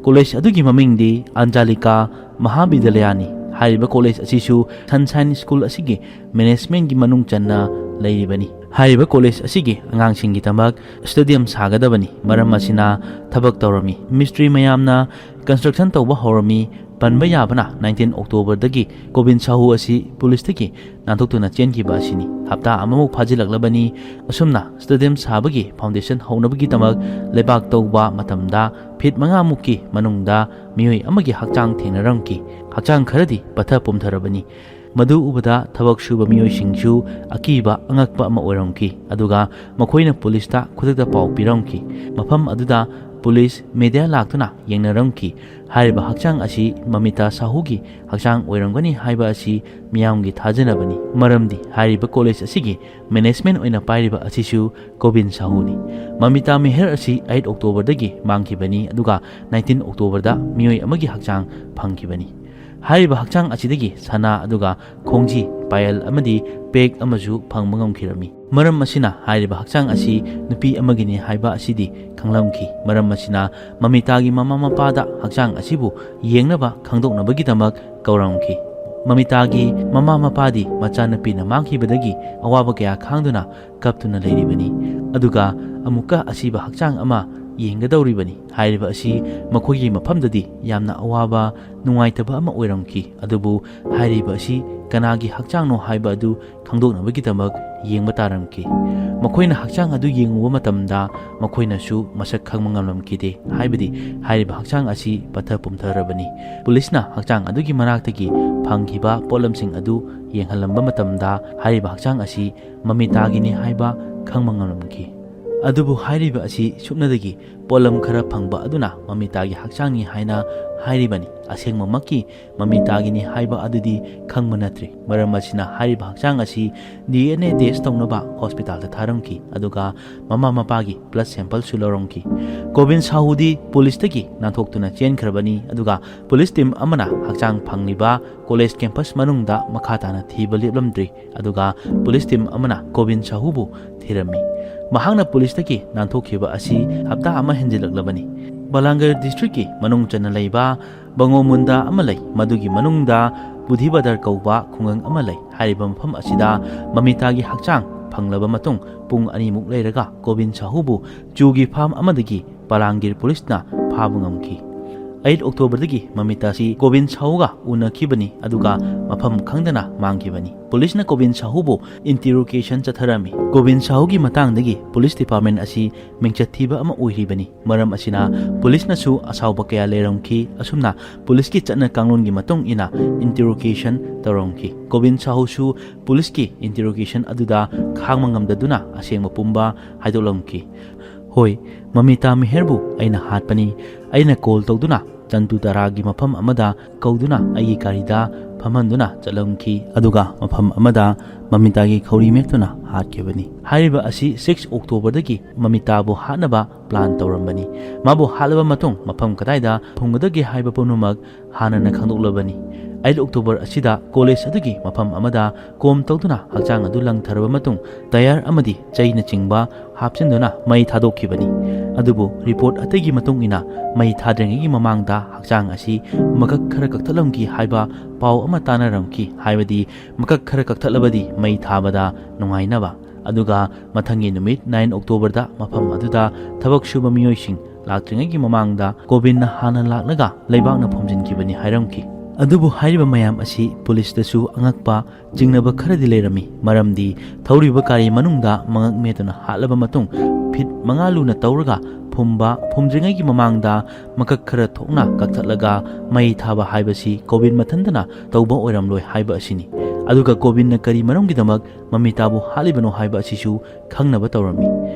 ꯀꯣꯂꯦꯖ ꯑꯗꯨꯒꯤ ꯃꯃꯤꯡꯗꯤ ꯑꯟꯖꯥꯂꯤꯀꯥ ꯃꯍꯥꯕꯤꯗ꯭ꯌꯥꯂꯌꯥꯅꯤ꯫ ꯍꯥꯏꯔꯤꯕ ꯀꯣꯂꯦꯖ ꯑꯁꯤꯁꯨ ꯁꯟꯁꯥꯏꯟ ꯁ꯭ꯀꯨꯜ ꯑꯁꯤꯒꯤ ꯃꯦꯅꯦꯖꯃꯦꯟꯒꯤ ꯃꯅꯨꯡ ꯆꯟꯅ ꯂꯩꯔꯤꯕꯅꯤ꯫ ꯍꯥꯏꯔꯤꯕ ꯀꯣꯂꯦꯖ ꯑꯁꯤꯒꯤ ꯑꯉꯥꯡꯁꯤꯡꯒꯤꯗꯃꯛ ꯁ꯭ꯇꯦꯗꯤꯌꯝ ꯁꯥꯒꯗꯕꯅꯤ꯫ ꯃꯔꯝ ꯑꯁꯤꯅ ꯊꯕꯛ ꯇꯧꯔꯝꯃꯤ꯫ ꯃꯤꯁꯇ꯭ꯔꯤ ꯃꯌꯥꯝꯅ ꯀꯟꯁꯇ꯭ꯔꯛꯁꯟ ꯇꯧꯕ ꯍꯧꯔꯝꯃꯤ꯫ ꯄꯟꯕ ꯌꯥꯕꯅ, nineteen Octoberꯗꯒꯤ ꯀꯣꯕꯤꯟ ꯁꯥꯍꯨ ꯑꯁꯤ ꯄꯨꯂꯤꯁꯇꯒꯤ ꯅꯥꯟꯊꯣꯛꯇꯨꯅ ꯆꯦꯟꯈꯤꯕ ꯑꯁꯤꯅꯤ꯫ ꯍꯞꯇꯥ ꯑꯃꯃꯨꯛ ꯐꯥꯖꯤꯜꯂꯛꯂꯕꯅꯤ꯫ ꯑꯁꯨꯝꯅ ꯁ꯭ꯇꯦꯗꯤꯌꯝ ꯁꯥꯕꯒꯤ ꯐꯥꯎꯟꯗꯦꯁꯟ ꯍꯧꯅꯕꯒꯤꯗꯃꯛ ꯂꯩꯕꯥꯛ ꯇꯧꯕ ꯃꯇꯝꯗ ꯐꯤꯠ ꯃꯉꯥꯃꯨꯛꯀꯤ ꯃꯅꯨꯡꯗ ꯃꯤꯑꯣꯏ ꯑꯃꯒꯤ ꯍꯛꯆꯥꯡ ꯊꯦꯡꯅꯔꯝꯈꯤ꯫ ꯍꯛꯆꯥꯡ ꯈꯔꯗꯤ ꯄꯠꯊ ꯄꯨꯝꯊꯔꯕꯅꯤ꯫ ꯃꯗꯨ ꯎꯕꯗ ꯊꯕꯛ ꯁꯨꯕ ꯃꯤꯑꯣꯏꯁꯤꯡꯁꯨ ꯑꯀꯤꯕ ꯑꯉꯛꯄ ꯑꯃ ꯑꯣꯏꯔꯝꯈꯤ꯫ ꯑꯗꯨꯒ ꯃꯈꯣꯏꯅ ꯄꯨꯂꯤꯁꯇ ꯈꯨꯗꯛꯇ ꯄꯥꯎ ꯄꯤꯔꯝꯈꯤ꯫ ꯃꯐꯝ ꯑꯗꯨꯗ ꯄꯨꯂꯤꯁ, ꯃꯦꯗꯤꯌꯥ ꯂꯥꯛꯇꯨꯅ ꯌꯦꯡꯅꯔꯝꯈꯤ꯫ ꯍꯥꯏꯔꯤꯕ ꯍꯛꯆꯥꯡ ꯑꯁꯤ ꯃꯃꯤꯇꯥ ꯁꯥꯍꯨꯒꯤ ꯍꯛꯆꯥꯡ ꯑꯣꯏꯔꯝꯒꯅꯤ ꯍꯥꯏꯕ ꯑꯁꯤ ꯃꯤꯌꯥꯝꯒꯤ ꯊꯥꯖꯅꯕꯅꯤ꯫ ꯃꯔꯝꯗꯤ ꯍꯥꯏꯔꯤꯕ ꯀꯣꯂꯦꯖ ꯑꯁꯤꯒꯤ ꯃꯦꯅꯦꯖꯃꯦꯟ ꯑꯣꯏꯅ ꯄꯥꯏꯔꯤꯕ ꯑꯁꯤꯁꯨ ꯀꯣꯕꯤꯟ ꯁꯥꯍꯨꯅꯤ꯫ ꯃꯃꯤꯇꯥ ꯃꯦꯍꯔ ꯑꯁꯤ eight Octoberꯗꯒꯤ ꯃꯥꯡꯈꯤꯕꯅꯤ, ꯑꯗꯨꯒ nineteen Octoberꯗ ꯃꯤꯑꯣꯏ ꯑꯃꯒꯤ ꯍꯛꯆꯥꯡ ꯐꯪꯈꯤꯕꯅꯤ꯫ ꯍꯥꯏꯔꯤꯕ ꯍꯛꯆꯥꯡ ꯑꯁꯤꯗꯒꯤ ꯁꯅꯥ, ꯑꯗꯨꯒ ꯈꯣꯡꯖꯤ, ꯄꯥꯌꯦꯜ ꯑꯃꯗꯤ ꯄꯦꯛ ꯑꯃꯁꯨ ꯐꯪꯕ ꯉꯝꯈꯤꯔꯝꯃꯤ꯫ ꯃꯔꯝ ꯑꯁꯤꯅ ꯍꯥꯏꯔꯤꯕ ꯍꯛꯆꯥꯡ ꯑꯁꯤ ꯅꯨꯄꯤ ꯑꯃꯒꯤꯅꯤ ꯍꯥꯏꯕ ꯑꯁꯤꯗꯤ ꯈꯪꯂꯝꯈꯤ꯫ ꯃꯔꯝ ꯑꯁꯤꯅ ꯃꯃꯤꯇꯥꯒꯤ ꯃꯃꯥ ꯃꯄꯥꯗ ꯍꯛꯆꯥꯡ ꯑꯁꯤꯕꯨ ꯌꯦꯡꯅꯕ ꯈꯪꯗꯣꯛꯅꯕꯒꯤꯗꯃꯛ ꯀꯧꯔꯝꯈꯤ꯫ ꯃꯃꯤꯇꯥꯒꯤ ꯃꯃꯥ ꯃꯄꯥꯗꯤ ꯃꯆꯥꯅꯨꯄꯤꯅ ꯃꯥꯡꯈꯤꯕꯗꯒꯤ ꯑꯋꯥꯕ ꯀꯌꯥ ꯈꯥꯡꯗꯨꯅ ꯀꯞꯇꯨꯅ ꯂꯩꯔꯤꯕꯅꯤ꯫ ꯑꯗꯨꯒ ꯑꯃꯨꯛꯀ ꯑꯁꯤꯕ ꯍꯛꯆꯥꯡ ꯑꯃ ꯌꯦꯡꯒꯗꯧꯔꯤꯕꯅꯤ꯫ ꯍꯥꯏꯔꯤꯕ ꯑꯁꯤ ꯃꯈꯣꯏꯒꯤ ꯃꯐꯝꯗꯗꯤ ꯌꯥꯝꯅ ꯑꯋꯥꯕ, ꯅꯨꯡꯉꯥꯏꯇꯕ ꯑꯃ ꯑꯣꯏꯔꯝꯈꯤ꯫ ꯑꯗꯨꯕꯨ ꯍꯥꯏꯔꯤꯕ ꯑꯁꯤ ꯀꯅꯥꯒꯤ ꯍꯛꯆꯥꯡꯅꯣ ꯍꯥꯏꯕ ꯑꯗꯨ ꯈꯪꯗꯣꯛꯅꯕꯒꯤꯗꯃꯛ ꯌꯦꯡꯕ ꯇꯥꯔꯝꯈꯤ꯫ ꯃꯈꯣꯏꯅ ꯍꯛꯆꯥꯡ ꯑꯗꯨ ꯌꯦꯡꯉꯨꯕ ꯃꯇꯝꯗ ꯃꯈꯣꯏꯅꯁꯨ ꯃꯁꯛ ꯈꯪꯕ ꯉꯝꯂꯝꯈꯤꯗꯦ, ꯍꯥꯏꯕꯗꯤ ꯍꯥꯏꯔꯤꯕ ꯍꯛꯆꯥꯡ ꯑꯁꯤ ꯄꯠꯊ ꯄꯨꯝꯊꯔꯕꯅꯤ꯫ ꯄꯨꯂꯤꯁꯅ ꯍꯛꯆꯥꯡ ꯑꯗꯨꯒꯤ ꯃꯅꯥꯛꯇꯒꯤ ꯐꯪꯈꯤꯕ ꯄꯣꯠꯂꯝꯁꯤꯡ ꯑꯗꯨ ꯌꯦꯡꯍꯜꯂꯝꯕ ꯃꯇꯝꯗ ꯍꯥꯏꯔꯤꯕ ꯍꯛꯆꯥꯡ ꯑꯁꯤ ꯃꯃꯤꯇꯥꯒꯤꯅꯤ ꯍꯥꯏꯕ ꯈꯪꯕ ꯉꯝꯂꯝꯈꯤ꯫ ꯑꯗꯨꯕꯨ ꯍꯥꯏꯔꯤꯕ ꯑꯁꯤ ꯁꯨꯞꯅꯗꯒꯤ ꯄꯣꯠꯂꯝ ꯈꯔ ꯐꯪꯕ ꯑꯗꯨꯅ ꯃꯃꯤꯇꯥꯒꯤ ꯍꯛꯆꯥꯡꯅꯤ ꯍꯥꯏꯅ ꯍꯥꯏꯔꯤꯕꯅꯤ꯫ ꯑꯁꯦꯡꯕꯃꯛꯀꯤ ꯃꯃꯤꯇꯥꯒꯤꯅꯤ ꯍꯥꯏꯕ ꯑꯗꯨꯗꯤ ꯈꯪꯕ ꯅꯠꯇ꯭ꯔꯤ꯫ ꯃꯔꯝ ꯑꯁꯤꯅ ꯍꯥꯏꯔꯤꯕ ꯍꯛꯆꯥꯡ ꯑꯁꯤ ꯗꯤ ꯑꯦꯟ ꯑꯦ ꯇꯦꯁ ꯇꯧꯅꯕ ꯍꯣꯁꯄꯤꯇꯥꯜꯗ ꯊꯥꯔꯝꯈꯤ, ꯑꯗꯨꯒ ꯃꯃꯥ ꯃꯄꯥꯒꯤ ꯕ꯭ꯂꯗ ꯁꯦꯝꯄꯜꯁꯨ ꯂꯧꯔꯝꯈꯤ꯫ ꯒꯣꯕꯤꯟ ꯁꯥꯍꯨꯗꯤ ꯄꯨꯂꯤꯁꯇꯒꯤ ꯅꯥꯟꯊꯣꯛꯇꯨꯅ ꯆꯦꯟꯈ꯭ꯔꯕꯅꯤ, ꯑꯗꯨꯒ ꯄꯨꯂꯤꯁ ꯇꯤꯝ ꯑꯃꯅ ꯍꯛꯆꯥꯡ ꯐꯪꯂꯤꯕ ꯀꯣꯂꯦꯖ ꯀꯦꯝꯄꯁ ꯃꯅꯨꯡꯗ ꯃꯈꯥ ꯇꯥꯅ ꯊꯤꯕ ꯂꯦꯞꯂꯝꯗ꯭ꯔꯤ꯫ ꯑꯗꯨꯒ ꯄꯨꯂꯤꯁ ꯇꯤꯝ ꯑꯃꯅ ꯒꯣꯕꯤꯟ ꯁꯥꯍꯨꯕꯨ ꯊꯤꯔꯝꯃꯤ꯫ ꯃꯍꯥꯛꯅ ꯄꯨꯂꯤꯁꯇꯒꯤ ꯅꯥꯟꯊꯣꯛꯈꯤꯕ ꯑꯁꯤ ꯍꯞꯇꯥ ꯑꯃ ꯍꯦꯟꯖꯤꯜꯂꯛꯂꯕꯅꯤ꯫ ꯕꯂꯥꯡꯒꯔ ꯗꯤꯁꯇ꯭ꯔꯤꯛꯀꯤ ꯃꯅꯨꯡ ꯆꯟꯅ ꯂꯩꯕ ꯕꯪꯒꯣꯃꯨꯟꯗꯥ ꯑꯃ ꯂꯩ꯫ ꯃꯗꯨꯒꯤ ꯃꯅꯨꯡꯗ ꯕꯨꯙꯤꯕꯗꯔ ꯀꯧꯕ ꯈꯨꯡꯒꯪ ꯑꯃ ꯂꯩ꯫ ꯍꯥꯏꯔꯤꯕ ꯃꯐꯝ ꯑꯁꯤꯗ ꯃꯃꯤꯇꯥꯒꯤ ꯍꯛꯆꯥꯡ ꯐꯪꯂꯕ ꯃꯇꯨꯡ ꯄꯨꯡ ꯑꯅꯤꯃꯨꯛ ꯂꯩꯔꯒ ꯒꯣꯕꯤꯟ ꯁꯥꯍꯨꯕꯨ ꯆꯨꯒꯤ ꯐꯥꯝ ꯑꯃꯗꯒꯤ ꯄꯂꯥꯡꯒꯤꯔ ꯄꯨꯂꯤꯁꯅ ꯐꯥꯕ ꯉꯝꯈꯤ꯫ ꯑꯩꯠ ꯑꯣꯛꯇꯣꯕꯔꯗꯒꯤ ꯃꯃꯤꯇꯥꯁꯤ ꯒꯣꯕꯤꯟ ꯁꯥꯍꯨꯒ ꯎꯅꯈꯤꯕꯅꯤ, ꯑꯗꯨꯒ ꯃꯐꯝ ꯈꯪꯗꯅ ꯃꯥꯡꯈꯤꯕꯅꯤ꯫ ꯄꯨꯂꯤꯁꯅ ꯒꯣꯕꯤꯟ ꯁꯥꯍꯨꯕꯨ ꯏꯟꯇꯤꯔꯣꯒꯦꯁꯟ ꯆꯠꯊꯔꯝꯃꯤ꯫ ꯒꯣꯕꯤꯟ ꯁꯥꯍꯨꯒꯤ ꯃꯇꯥꯡꯗꯒꯤ ꯄꯨꯂꯤꯁ ꯗꯤꯄꯥꯔꯠꯃꯦꯟ ꯑꯁꯤ ꯃꯤꯡꯆꯠ ꯊꯤꯕ ꯑꯃ ꯑꯣꯏꯔꯤꯕꯅꯤ꯫ ꯃꯔꯝ ꯑꯁꯤꯅ ꯄꯨꯂꯤꯁꯅꯁꯨ ꯑꯁꯥꯎꯕ ꯀꯌꯥ ꯂꯩꯔꯝꯈꯤ꯫ ꯑꯁꯨꯝꯅ ꯄꯨꯂꯤꯁꯀꯤ ꯆꯠꯅ ꯀꯥꯡꯂꯣꯟꯒꯤ ꯃꯇꯨꯡ ꯏꯟꯅ ꯏꯟꯇꯤꯔꯣꯒꯦꯁꯟ ꯇꯧꯔꯝꯈꯤ꯫ ꯒꯣꯕꯤꯟ ꯁꯥꯍꯨꯁꯨ ꯄꯨꯂꯤꯁꯀꯤ ꯏꯟꯇꯤꯔꯣꯒꯦꯁꯟ ꯑꯗꯨꯗ ꯈꯥꯡꯕ ꯉꯝꯗꯗꯨꯅ ꯑꯁꯦꯡꯕ ꯄꯨꯝꯕ ꯍꯥꯏꯗꯣꯛꯂꯝꯈꯤ꯫ "ꯍꯣꯏ, ꯃꯃꯤꯇꯥ ꯃꯤꯍꯦꯔꯕꯨ ꯑꯩꯅ ꯍꯥꯠꯄꯅꯤ꯫ ꯑꯩꯅ ꯀꯣꯜ ꯇꯧꯗꯨꯅ ꯆꯟꯇꯨ ꯇꯔꯥꯒꯤ ꯃꯐꯝ ꯑꯃꯗ ꯀꯧꯗꯨꯅ ꯑꯩꯒꯤ ꯒꯥꯔꯤꯗ ꯐꯝꯍꯟꯗꯨꯅ ꯆꯠꯂꯝꯈꯤ, ꯑꯗꯨꯒ ꯃꯐꯝ ꯑꯃꯗ ꯃꯃꯤꯇꯥꯒꯤ ꯈꯧꯔꯤ ꯃꯦꯠꯇꯨꯅ ꯍꯥꯠꯈꯤꯕꯅꯤ꯫" ꯍꯥꯏꯔꯤꯕ ꯑꯁꯤ ꯁꯤꯛꯁ ꯑꯣꯛꯇꯣꯕꯔꯗꯒꯤ ꯃꯃꯤꯇꯥꯕꯨ ꯍꯥꯠꯅꯕ ꯄ꯭ꯂꯥꯟ ꯇꯧꯔꯝꯕꯅꯤ꯫ ꯃꯥꯕꯨ ꯍꯥꯠꯂꯕ ꯃꯇꯨꯡ ꯃꯐꯝ ꯀꯗꯥꯏꯗ ꯐꯨꯝꯒꯗꯒꯦ ꯍꯥꯏꯕ ꯄꯨꯝꯅꯃꯛ ꯍꯥꯟꯅꯅ ꯈꯪꯗꯣꯛꯂꯕꯅꯤ꯫ ꯑꯩꯠ ꯑꯣꯛꯇꯣꯕꯔ ꯑꯁꯤꯗ ꯀꯣꯂꯦꯖ ꯑꯗꯨꯒꯤ ꯃꯐꯝ ꯑꯃꯗ ꯀꯣꯝ ꯇꯧꯗꯨꯅ ꯍꯛꯆꯥꯡ ꯑꯗꯨ ꯂꯪꯊꯔꯕ ꯃꯇꯨꯡ ꯇꯌꯥꯔ ꯑꯃꯗꯤ ꯆꯩꯅꯆꯤꯡꯕ ꯍꯥꯞꯆꯤꯟꯗꯨꯅ ꯃꯩ ꯊꯥꯗꯣꯛꯈꯤꯕꯅꯤ꯫ ꯑꯗꯨꯕꯨ ꯔꯤꯄꯣꯔꯠ ꯑꯇꯩꯒꯤ ꯃꯇꯨꯡ ꯏꯟꯅ ꯃꯩ ꯊꯥꯗ꯭ꯔꯤꯉꯩꯒꯤ ꯃꯃꯥꯡꯗ ꯍꯛꯆꯥꯡ ꯑꯁꯤ ꯃꯀꯛ ꯈꯔ ꯀꯛꯊꯠꯂꯝꯈꯤ ꯍꯥꯏꯕ ꯄꯥꯎ ꯑꯃ ꯇꯥꯅꯔꯝꯈꯤ꯫ ꯍꯥꯏꯕꯗꯤ ꯃꯀꯛ ꯈꯔ ꯀꯛꯊꯠꯂꯕꯗꯤ ꯃꯩ ꯊꯥꯕꯗ ꯅꯨꯡꯉꯥꯏꯅꯕ꯫ ꯑꯗꯨꯒ ꯃꯊꯪꯒꯤ ꯅꯨꯃꯤꯠ ꯅꯥꯏꯟ ꯑꯣꯛꯇꯣꯕꯔꯗ ꯃꯐꯝ ꯑꯗꯨꯗ ꯊꯕꯛ ꯁꯨꯕ ꯃꯤꯑꯣꯏꯁꯤꯡ ꯂꯥꯛꯇ꯭ꯔꯤꯉꯩꯒꯤ ꯃꯃꯥꯡꯗ ꯒꯣꯕꯤꯟꯅ ꯍꯥꯟꯅ ꯂꯥꯛꯂꯒ ꯂꯩꯕꯥꯛꯅ ꯐꯨꯝꯖꯤꯟꯈꯤꯕꯅꯤ ꯍꯥꯏꯔꯝꯈꯤ꯫ ꯑꯗꯨꯕꯨ ꯍꯥꯏꯔꯤꯕ ꯃꯌꯥꯝ ꯑꯁꯤ ꯄꯨꯂꯤꯁꯇꯁꯨ ꯑꯉꯛꯄ ꯆꯤꯡꯅꯕ ꯈꯔꯗꯤ ꯂꯩꯔꯝꯃꯤ꯫ ꯃꯔꯝꯗꯤ ꯊꯧꯔꯤꯕ ꯒꯥꯔꯤ ꯃꯅꯨꯡꯗ ꯃꯉꯛ ꯃꯦꯠꯇꯨꯅ ꯍꯥꯠꯂꯕ ꯃꯇꯨꯡ ꯐꯤꯠ ꯃꯉꯥ ꯂꯨꯅ ꯇꯧꯔꯒ ꯐꯨꯝꯕ, ꯐꯨꯝꯗ꯭ꯔꯤꯉꯩꯒꯤ ꯃꯃꯥꯡꯗ ꯃꯀꯛ ꯈꯔ ꯊꯣꯛꯅ ꯀꯛꯊꯠꯂꯒ ꯃꯩ ꯊꯥꯕ ꯍꯥꯏꯕꯁꯤ ꯒꯣꯕꯤꯟ ꯃꯊꯟꯇꯅ ꯇꯧꯕ ꯑꯣꯏꯔꯝꯂꯣꯏ ꯍꯥꯏꯕ ꯑꯁꯤꯅꯤ꯫ ꯑꯗꯨꯒ ꯒꯣꯕꯤꯟꯅ ꯀꯔꯤ ꯃꯔꯝꯒꯤꯗꯃꯛ ꯃꯃꯤꯇꯥꯕꯨ ꯍꯥꯠꯂꯤꯕꯅꯣ ꯍꯥꯏꯕ ꯑꯁꯤꯁꯨ ꯈꯪꯅꯕ ꯇꯧꯔꯝꯃꯤ꯫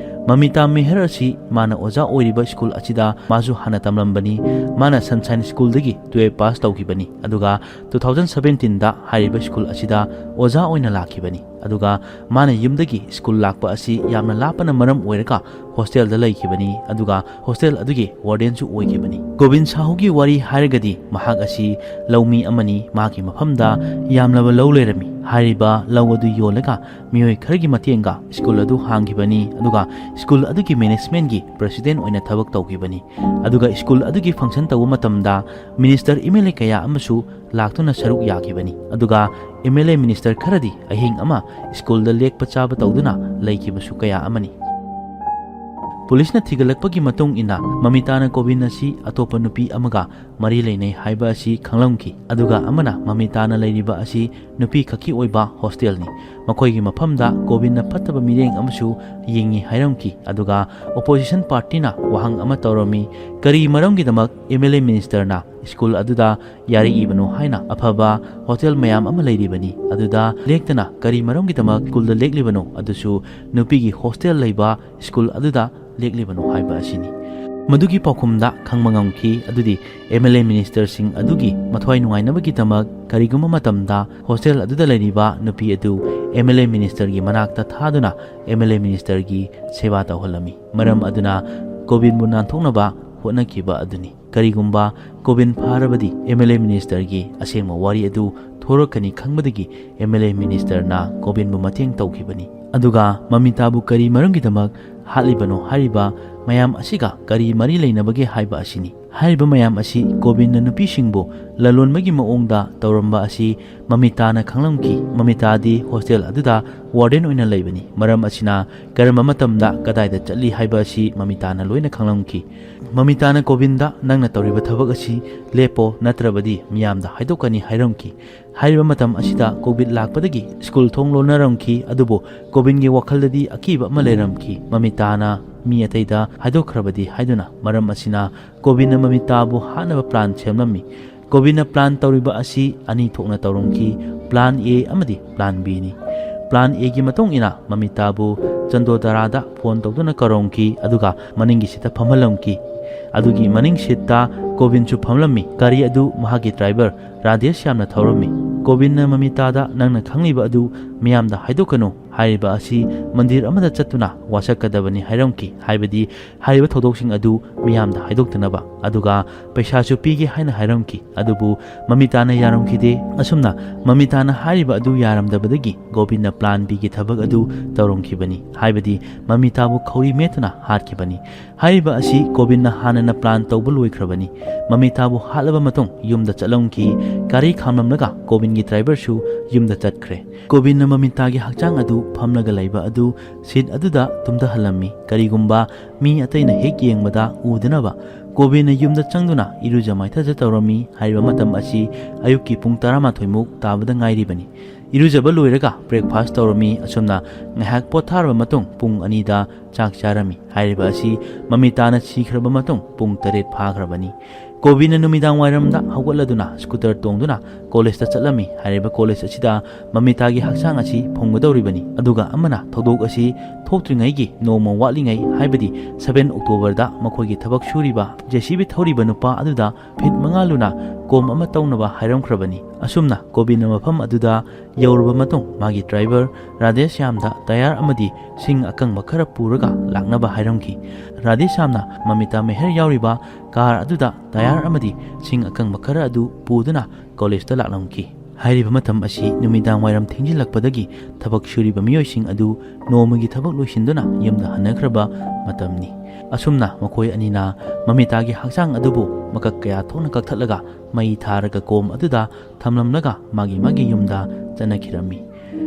ꯃꯃꯤꯇꯥ ꯃꯦꯍꯔ ꯑꯁꯤ ꯃꯥꯅ ꯑꯣꯖꯥ ꯑꯣꯏꯔꯤꯕ ꯁ꯭ꯀꯨꯜ ꯑꯁꯤꯗ ꯃꯥꯁꯨ ꯍꯥꯟꯅ ꯇꯝꯂꯝꯕꯅꯤ꯫ ꯃꯥꯅ Sunshine Schoolꯗꯒꯤ twelve pass ꯇꯧꯈꯤꯕꯅꯤ꯫ ꯑꯗꯨꯒ two thousand seventeenꯗ ꯍꯥꯏꯔꯤꯕ ꯁ꯭ꯀꯨꯜ ꯑꯁꯤꯗ ꯑꯣꯖꯥ ꯑꯣꯏꯅ ꯂꯥꯛꯈꯤꯕꯅꯤ꯫ ꯑꯗꯨꯒ ꯃꯥꯅ ꯌꯨꯝꯗꯒꯤ ꯁ꯭ꯀꯨꯜ ꯂꯥꯛꯄ ꯑꯁꯤ ꯌꯥꯝꯅ ꯂꯥꯞꯄꯅ ꯃꯔꯝ ꯑꯣꯏꯔꯒ ꯍꯣꯁꯇꯦꯜꯗ ꯂꯩꯈꯤꯕꯅꯤ꯫ ꯑꯗꯨꯒ ꯍꯣꯁꯇꯦꯜ ꯑꯗꯨꯒꯤ ꯋꯥꯔꯗꯦꯟꯁꯨ ꯑꯣꯏꯈꯤꯕꯅꯤ꯫ ꯒꯣꯕꯤꯟ ꯁꯥꯍꯨꯒꯤ ꯋꯥꯔꯤ ꯍꯥꯏꯔꯒꯗꯤ, ꯃꯍꯥꯛ ꯑꯁꯤ ꯂꯧꯃꯤ ꯑꯃꯅꯤ꯫ ꯃꯥꯒꯤ ꯃꯐꯝꯗ ꯌꯥꯝꯂꯕ ꯂꯧ ꯂꯩꯔꯝꯃꯤ꯫ ꯍꯥꯏꯔꯤꯕ ꯂꯧ ꯑꯗꯨ ꯌꯣꯜꯂꯒ ꯃꯤꯑꯣꯏ ꯈꯔꯒꯤ ꯃꯇꯦꯡꯒ ꯁ꯭ꯀꯨꯜ ꯑꯗꯨ ꯍꯥꯡꯈꯤꯕꯅꯤ꯫ ꯑꯗꯨꯒ ꯁ꯭ꯀꯨꯜ ꯑꯗꯨꯒꯤ ꯃꯦꯅꯦꯖꯃꯦꯟꯒꯤ ꯄ꯭ꯔꯦꯁꯤꯗꯦꯟ ꯑꯣꯏꯅ ꯊꯕꯛ ꯇꯧꯈꯤꯕꯅꯤ꯫ ꯑꯗꯨꯒ ꯁ꯭ꯀꯨꯜ ꯑꯗꯨꯒꯤ ꯐꯪꯁꯟ ꯇꯧꯕ ꯃꯇꯝꯗ ꯃꯤꯅꯤꯁꯇꯔ, MLA ꯀꯌꯥ ꯑꯃꯁꯨ ꯂꯥꯛꯇꯨꯅ ꯁꯔꯨꯛ ꯌꯥꯈꯤꯕꯅꯤ꯫ ꯑꯗꯨꯒ MLA, ꯃꯤꯅꯤꯁꯇꯔ ꯈꯔꯗꯤ ꯑꯍꯤꯡ ꯑꯃ ꯁ꯭ꯀꯨꯜꯗ ꯂꯦꯛꯄ ꯆꯥꯕ ꯇꯧꯗꯨꯅ ꯂꯩꯈꯤꯕꯁꯨ ꯀꯌꯥ ꯑꯃꯅꯤ꯫ ꯄꯨꯂꯤꯁꯅ ꯊꯤꯒꯠꯂꯛꯄꯒꯤ ꯃꯇꯨꯡ ꯏꯟꯅ, ꯃꯃꯤꯇꯥꯅ ꯒꯣꯕꯤꯟ ꯑꯁꯤ ꯑꯇꯣꯞꯄ ꯅꯨꯄꯤ ꯑꯃꯒ ꯃꯔꯤ ꯂꯩꯅꯩ ꯍꯥꯏꯕ ꯑꯁꯤ ꯈꯪꯂꯝꯈꯤ꯫ ꯑꯗꯨꯒ ꯑꯃꯅ, ꯃꯃꯤꯇꯥꯅ ꯂꯩꯔꯤꯕ ꯑꯁꯤ ꯅꯨꯄꯤ ꯈꯛꯀꯤ ꯑꯣꯏꯕ ꯍꯣꯁꯇꯦꯜꯅꯤ꯫ ꯃꯈꯣꯏꯒꯤ ꯃꯐꯝꯗ ꯒꯣꯕꯤꯟꯅ ꯐꯠꯇꯕ ꯃꯤꯠꯌꯦꯡ ꯑꯃꯁꯨ ꯌꯦꯡꯉꯤ ꯍꯥꯏꯔꯝꯈꯤ꯫ ꯑꯗꯨꯒ ꯑꯣꯄꯣꯖꯤꯁꯟ ꯄꯥꯔꯇꯤꯅ ꯋꯥꯍꯪ ꯑꯃ ꯇꯧꯔꯝꯃꯤ, "ꯀꯔꯤ ꯃꯔꯝꯒꯤꯗꯃꯛ MLA, ꯃꯤꯅꯤꯁꯇꯔꯅ ꯁ꯭ꯀꯨꯜ ꯑꯗꯨꯗ ꯌꯥꯔꯛꯏꯕꯅꯣ ꯍꯥꯏꯅ? ꯑꯐꯕ ꯍꯣꯇꯦꯜ ꯃꯌꯥꯝ ꯑꯃ ꯂꯩꯔꯤꯕꯅꯤ, ꯑꯗꯨꯗ ꯂꯦꯛꯇꯅ ꯀꯔꯤ ꯃꯔꯝꯒꯤꯗꯃꯛ ꯁ꯭ꯀꯨꯜꯗ ꯂꯦꯛꯂꯤꯕꯅꯣ? ꯑꯗꯨꯁꯨ ꯅꯨꯄꯤꯒꯤ ꯍꯣꯁꯇꯦꯜ ꯂꯩꯕ ꯁ꯭ꯀꯨꯜ ꯑꯗꯨꯗ ꯂꯦꯛꯂꯤꯕꯅꯣ?" ꯍꯥꯏꯕ ꯑꯁꯤꯅꯤ꯫ ꯃꯗꯨꯒꯤ ꯄꯥꯎꯈꯨꯝꯗ ꯈꯪꯕ ꯉꯝꯈꯤ꯫ ꯑꯗꯨꯗꯤ MLA, ꯃꯤꯅꯤꯁꯇꯔꯁꯤꯡ ꯑꯗꯨꯒꯤ ꯃꯊ꯭ꯋꯥꯏ ꯅꯨꯡꯉꯥꯏꯅꯕꯒꯤꯗꯃꯛ ꯀꯔꯤꯒꯨꯝꯕ ꯃꯇꯝꯗ ꯍꯣꯁꯇꯦꯜ ꯑꯗꯨꯗ ꯂꯩꯔꯤꯕ ꯅꯨꯄꯤ ꯑꯗꯨ MLA, ꯃꯤꯅꯤꯁꯇꯔꯒꯤ ꯃꯅꯥꯛꯇ ꯊꯥꯗꯨꯅ MLA, ꯃꯤꯅꯤꯁꯇꯔꯒꯤ ꯁꯦꯕꯥ ꯇꯧꯍꯜꯂꯝꯃꯤ꯫ ꯃꯔꯝ ꯑꯗꯨꯅ ꯒꯣꯕꯤꯟꯕꯨ ꯅꯥꯟꯊꯣꯛꯅꯕ ꯍꯣꯠꯅꯈꯤꯕ ꯑꯗꯨꯅꯤ꯫ ꯀꯔꯤꯒꯨꯝꯕ ꯒꯣꯕꯤꯟ ꯐꯥꯔꯕꯗꯤ MLA, ꯃꯤꯅꯤꯁꯇꯔꯒꯤ ꯑꯁꯦꯡꯕ ꯋꯥꯔꯤ ꯑꯗꯨ ꯊꯣꯔꯛꯀꯅꯤ ꯈꯪꯕꯗꯒꯤ MLA, ꯃꯤꯅꯤꯁꯇꯔꯅ ꯒꯣꯕꯤꯟꯕꯨ ꯃꯇꯦꯡ ꯇꯧꯈꯤꯕꯅꯤ꯫ ꯑꯗꯨꯒ ꯃꯃꯤꯇꯥꯕꯨ ꯀꯔꯤ ꯃꯔꯝꯒꯤꯗꯃꯛ ꯍꯥꯠꯂꯤꯕꯅꯣ ꯍꯥꯏꯔꯤꯕ ꯃꯌꯥꯝ ꯑꯁꯤꯒ ꯀꯔꯤ ꯃꯔꯤ ꯂꯩꯅꯕꯒꯦ ꯍꯥꯏꯕ ꯑꯁꯤꯅꯤ꯫ ꯍꯥꯏꯔꯤꯕ ꯃꯌꯥꯝ ꯑꯁꯤ ꯒꯣꯕꯤꯟꯅ ꯅꯨꯄꯤꯁꯤꯡꯕꯨ ꯂꯂꯣꯟꯕꯒꯤ ꯃꯑꯣꯡꯗ ꯇꯧꯔꯝꯕ ꯑꯁꯤ ꯃꯃꯤꯇꯥꯅ ꯈꯪꯂꯝꯈꯤ꯫ ꯃꯃꯤꯇꯥꯗꯤ ꯍꯣꯁꯇꯦꯜ ꯑꯗꯨꯗ ꯋꯥꯔꯗꯦꯟ ꯑꯣꯏꯅ ꯂꯩꯕꯅꯤ꯫ ꯃꯔꯝ ꯑꯁꯤꯅ ꯀꯔꯝꯕ ꯃꯇꯝꯗ ꯀꯗꯥꯏꯗ ꯆꯠꯂꯤ ꯍꯥꯏꯕ ꯑꯁꯤ ꯃꯃꯤꯇꯥꯅ ꯂꯣꯏꯅ ꯈꯪꯂꯝꯈꯤ꯫ ꯃꯃꯤꯇꯥꯅ ꯒꯣꯕꯤꯟꯗ, "ꯅꯪꯅ ꯇꯧꯔꯤꯕ ꯊꯕꯛ ꯑꯁꯤ ꯂꯦꯞꯄꯣ, ꯅꯠꯇ꯭ꯔꯕꯗꯤ ꯃꯤꯌꯥꯝꯗ ꯍꯥꯏꯗꯣꯛꯀꯅꯤ" ꯍꯥꯏꯔꯝꯈꯤ꯫ ꯍꯥꯏꯔꯤꯕ ꯃꯇꯝ ꯑꯁꯤꯗ ꯀꯣꯚꯤꯗ ꯂꯥꯛꯄꯗꯒꯤ ꯁ꯭ꯀꯨꯜ ꯊꯣꯡ ꯂꯣꯟꯅꯔꯝꯈꯤ꯫ ꯑꯗꯨꯕꯨ ꯒꯣꯕꯤꯟꯒꯤ ꯋꯥꯈꯜꯗꯗꯤ ꯑꯀꯤꯕ ꯑꯃ ꯂꯩꯔꯝꯈꯤ꯫ ꯃꯃꯤꯇꯥꯅ ꯃꯤ ꯑꯇꯩꯗ ꯍꯥꯏꯗꯣꯛꯈ꯭ꯔꯕꯗꯤ ꯍꯥꯏꯗꯨꯅ, ꯃꯔꯝ ꯑꯁꯤꯅ ꯒꯣꯕꯤꯟꯅ ꯃꯃꯤꯇꯥꯕꯨ ꯍꯥꯠꯅꯕ ꯄ꯭ꯂꯥꯟ ꯁꯦꯝꯂꯝꯃꯤ꯫ ꯒꯣꯕꯤꯟꯅ ꯄ꯭ꯂꯥꯟ ꯇꯧꯔꯤꯕ ꯑꯁꯤ ꯑꯅꯤ ꯊꯣꯛꯅ ꯇꯧꯔꯝꯈꯤ, ꯄ꯭ꯂꯥꯟ A ꯑꯃꯗꯤ ꯄ꯭ꯂꯥꯟ Bꯅꯤ꯫ Plan Aꯒꯤ ꯃꯇꯨꯡ ꯏꯟꯅ ꯃꯃꯤꯇꯥꯕꯨ ꯆꯟꯗꯣꯗꯥꯔꯥꯗ ꯐꯣꯟ ꯇꯧꯗꯨꯅ ꯀꯧꯔꯝꯈꯤ, ꯑꯗꯨꯒ ꯃꯅꯤꯡꯒꯤ ꯁꯤꯠꯇ ꯐꯝꯍꯜꯂꯝꯈꯤ꯫ ꯑꯗꯨꯒꯤ ꯃꯅꯤꯡ ꯁꯤꯠꯇ ꯀꯣꯕꯤꯟꯁꯨ ꯐꯝꯂꯝꯃꯤ꯫ ꯒꯥꯔꯤ ꯑꯗꯨ ꯃꯍꯥꯛꯀꯤ ꯗ꯭ꯔꯥꯏꯚꯔ ꯔꯥꯙꯦꯁ꯭ꯌꯥꯝꯅ ꯊꯧꯔꯝꯃꯤ꯫ ꯀꯣꯕꯤꯟꯅ ꯃꯃꯤꯇꯥꯗ "ꯅꯪꯅ ꯈꯪꯂꯤꯕ ꯑꯗꯨ ꯃꯤꯌꯥꯝꯗ ꯍꯥꯏꯗꯣꯛꯀꯅꯨ꯫ ꯍꯥꯏꯔꯤꯕ ꯑꯁꯤ ꯃꯟꯗꯤꯔ ꯑꯃꯗ ꯆꯠꯇꯨꯅ ꯋꯥꯁꯛꯀꯗꯕꯅꯤ" ꯍꯥꯏꯔꯝꯈꯤ꯫ ꯍꯥꯏꯕꯗꯤ ꯍꯥꯏꯔꯤꯕ ꯊꯧꯗꯣꯛꯁꯤꯡ ꯑꯗꯨ ꯃꯤꯌꯥꯝꯗ ꯍꯥꯏꯗꯣꯛꯇꯅꯕ꯫ ꯑꯗꯨꯒ ꯄꯩꯁꯥꯁꯨ ꯄꯤꯒꯦ ꯍꯥꯏꯅ ꯍꯥꯏꯔꯝꯈꯤ꯫ ꯑꯗꯨꯕꯨ ꯃꯃꯤꯇꯥꯅ ꯌꯥꯔꯝꯈꯤꯗꯦ꯫ ꯑꯁꯨꯝꯅ ꯃꯃꯤꯇꯥꯅ ꯍꯥꯏꯔꯤꯕ ꯑꯗꯨ ꯌꯥꯔꯝꯗꯕꯗꯒꯤ ꯒꯣꯕꯤꯟꯅ Plan Bꯒꯤ ꯊꯕꯛ ꯑꯗꯨ ꯇꯧꯔꯝꯈꯤꯕꯅꯤ꯫ ꯍꯥꯏꯕꯗꯤ ꯃꯃꯤꯇꯥꯕꯨ ꯈꯧꯔꯤ ꯃꯦꯠꯇꯨꯅ ꯍꯥꯠꯈꯤꯕꯅꯤ꯫ ꯍꯥꯏꯔꯤꯕ ꯑꯁꯤ ꯒꯣꯕꯤꯟꯅ ꯍꯥꯟꯅꯅ plan ꯇꯧꯕ ꯂꯣꯏꯈ꯭ꯔꯕꯅꯤ꯫ ꯃꯃꯤꯇꯥꯕꯨ ꯍꯥꯠꯂꯕ ꯃꯇꯨꯡ ꯌꯨꯝꯗ ꯆꯠꯂꯝꯈꯤ꯫ ꯒꯥꯔꯤ ꯈꯥꯝꯂꯝꯂꯒ ꯒꯣꯕꯤꯟꯒꯤ ꯗ꯭ꯔꯥꯏꯚꯔꯁꯨ ꯌꯨꯝꯗ ꯆꯠꯈ꯭ꯔꯦ꯫ ꯒꯣꯕꯤꯟꯅ ꯃꯃꯤꯇꯥꯒꯤ ꯍꯛꯆꯥꯡ ꯑꯗꯨ ꯐꯝꯂꯒ ꯂꯩꯕ ꯑꯗꯨ ꯁꯤꯠ ꯑꯗꯨꯗ ꯇꯨꯝꯊꯍꯜꯂꯝꯃꯤ꯫ ꯀꯔꯤꯒꯨꯝꯕ ꯃꯤ ꯑꯇꯩꯅ ꯍꯦꯛ ꯌꯦꯡꯕꯗ ꯎꯗꯅꯕ ꯒꯣꯕꯤꯟꯅ ꯌꯨꯝꯗ ꯆꯪꯗꯨꯅ ꯏꯔꯨꯖ ꯃꯥꯏꯊꯖ ꯇꯧꯔꯝꯃꯤ꯫ ꯍꯥꯏꯔꯤꯕ ꯃꯇꯝ ꯑꯁꯤ ꯑꯌꯨꯛꯀꯤ ꯄꯨꯡ ꯇꯔꯥꯃꯥꯊꯣꯏ ꯃꯨꯛ ꯇꯥꯕꯗ ꯉꯥꯏꯔꯤꯕꯅꯤ꯫ ꯏꯔꯨꯖꯕ ꯂꯣꯏꯔꯒ breakfast ꯇꯧꯔꯝꯃꯤ꯫ ꯑꯁꯨꯝꯅ ꯉꯥꯏꯍꯥꯛ ꯄꯣꯊꯥꯔꯕ ꯃꯇꯨꯡ ꯄꯨꯡ ꯑꯅꯤꯗ ꯆꯥꯛ ꯆꯥꯔꯝꯃꯤ꯫ ꯍꯥꯏꯔꯤꯕ ꯑꯁꯤ ꯃꯃꯤꯇꯥꯅ ꯁꯤꯈ꯭ꯔꯕ ꯃꯇꯨꯡ ꯄꯨꯡ ꯇꯔꯦꯠ ꯐꯥꯈ꯭ꯔꯕꯅꯤ꯫ ꯒꯣꯕꯤꯟꯅ ꯅꯨꯃꯤꯗꯥꯡ ꯋꯥꯏꯔꯝꯗ ꯍꯧꯒꯠꯂꯗꯨꯅ scooter ꯇꯣꯡꯗꯨꯅ college ꯇ ꯆꯠꯂꯝꯃꯤ꯫ ꯍꯥꯏꯔꯤꯕ college ꯑꯁꯤꯗ ꯃꯃꯤꯇꯥꯒꯤ ꯍꯛꯆꯥꯡ ꯑꯁꯤ ꯐꯨꯝꯒꯗꯧꯔꯤꯕꯅꯤ꯫ ꯑꯗꯨꯒ ꯑꯃꯅ ꯊꯧꯗꯣꯛ ꯑꯁꯤ ꯊꯣꯛꯇ꯭ꯔꯤꯉꯩꯒꯤ ꯅꯣꯡꯃ ꯋꯥꯠꯂꯤꯉꯩ, ꯍꯥꯏꯕꯗꯤ seven October ꯗ ꯃꯈꯣꯏꯒꯤ ꯊꯕꯛ ꯁꯨꯔꯤꯕ JCB ꯊꯧꯔꯤꯕ ꯅꯨꯄꯥ ꯑꯗꯨꯗ feet ꯃꯉꯥ ꯂꯨꯅ ꯀꯣꯝ ꯑꯃ ꯇꯧꯅꯕ ꯍꯥꯏꯔꯝꯈ꯭ꯔꯕꯅꯤ꯫ ꯑꯁꯨꯝꯅ ꯒꯣꯕꯤꯟꯅ ꯃꯐꯝ ꯑꯗꯨꯗ ꯌꯧꯔꯕ ꯃꯇꯨꯡ ꯃꯥꯒꯤ driver ꯔꯥꯙꯦꯁ꯭ꯌꯥꯝꯗ tyre ꯑꯃꯗꯤ ꯁꯤꯡ ꯑꯀꯪꯕ ꯈꯔ ꯄꯨꯔꯒ ꯂꯥꯛꯅꯕ ꯍꯥꯏꯔꯝꯈꯤ꯫ ꯔꯥꯙꯦꯁ꯭ꯌꯥꯝꯅ ꯃꯃꯤꯇꯥ ꯃꯦꯍꯔ ꯌꯥꯎꯔꯤꯕ car ꯑꯗꯨꯗ tyre ꯑꯃꯗꯤ ꯁꯤꯡ ꯑꯀꯪꯕ ꯈꯔ ꯑꯗꯨ ꯄꯨꯗꯨꯅ college ꯇ ꯂꯥꯛꯂꯝꯈꯤ꯫ ꯍꯥꯏꯔꯤꯕ ꯃꯇꯝ ꯑꯁꯤ ꯅꯨꯃꯤꯗꯥꯡ ꯋꯥꯏꯔꯝ ꯊꯦꯡꯖꯤꯜꯂꯛꯄꯗꯒꯤ ꯊꯕꯛ ꯁꯨꯔꯤꯕ ꯃꯤꯑꯣꯏꯁꯤꯡ ꯑꯗꯨ ꯅꯣꯡꯃꯒꯤ ꯊꯕꯛ ꯂꯣꯏꯁꯤꯟꯗꯨꯅ ꯌꯨꯝꯗ ꯍꯟꯅꯈ꯭ꯔꯕ ꯃꯇꯝꯅꯤ꯫ ꯑꯁꯨꯝꯅ ꯃꯈꯣꯏ ꯑꯅꯤꯅ ꯃꯃꯤꯇꯥꯒꯤ ꯍꯛꯆꯥꯡ ꯑꯗꯨꯕꯨ ꯃꯀꯛ ꯀꯌꯥ ꯊꯣꯛꯅ ꯀꯛꯊꯠꯂꯒ ꯃꯩ ꯊꯥꯔꯒ ꯀꯣꯝ ꯑꯗꯨꯗ ꯊꯝꯂꯝꯂꯒ ꯃꯥꯒꯤ ꯃꯥꯒꯤ ꯌꯨꯝꯗ ꯆꯠꯅꯈꯤꯔꯝꯃꯤ꯫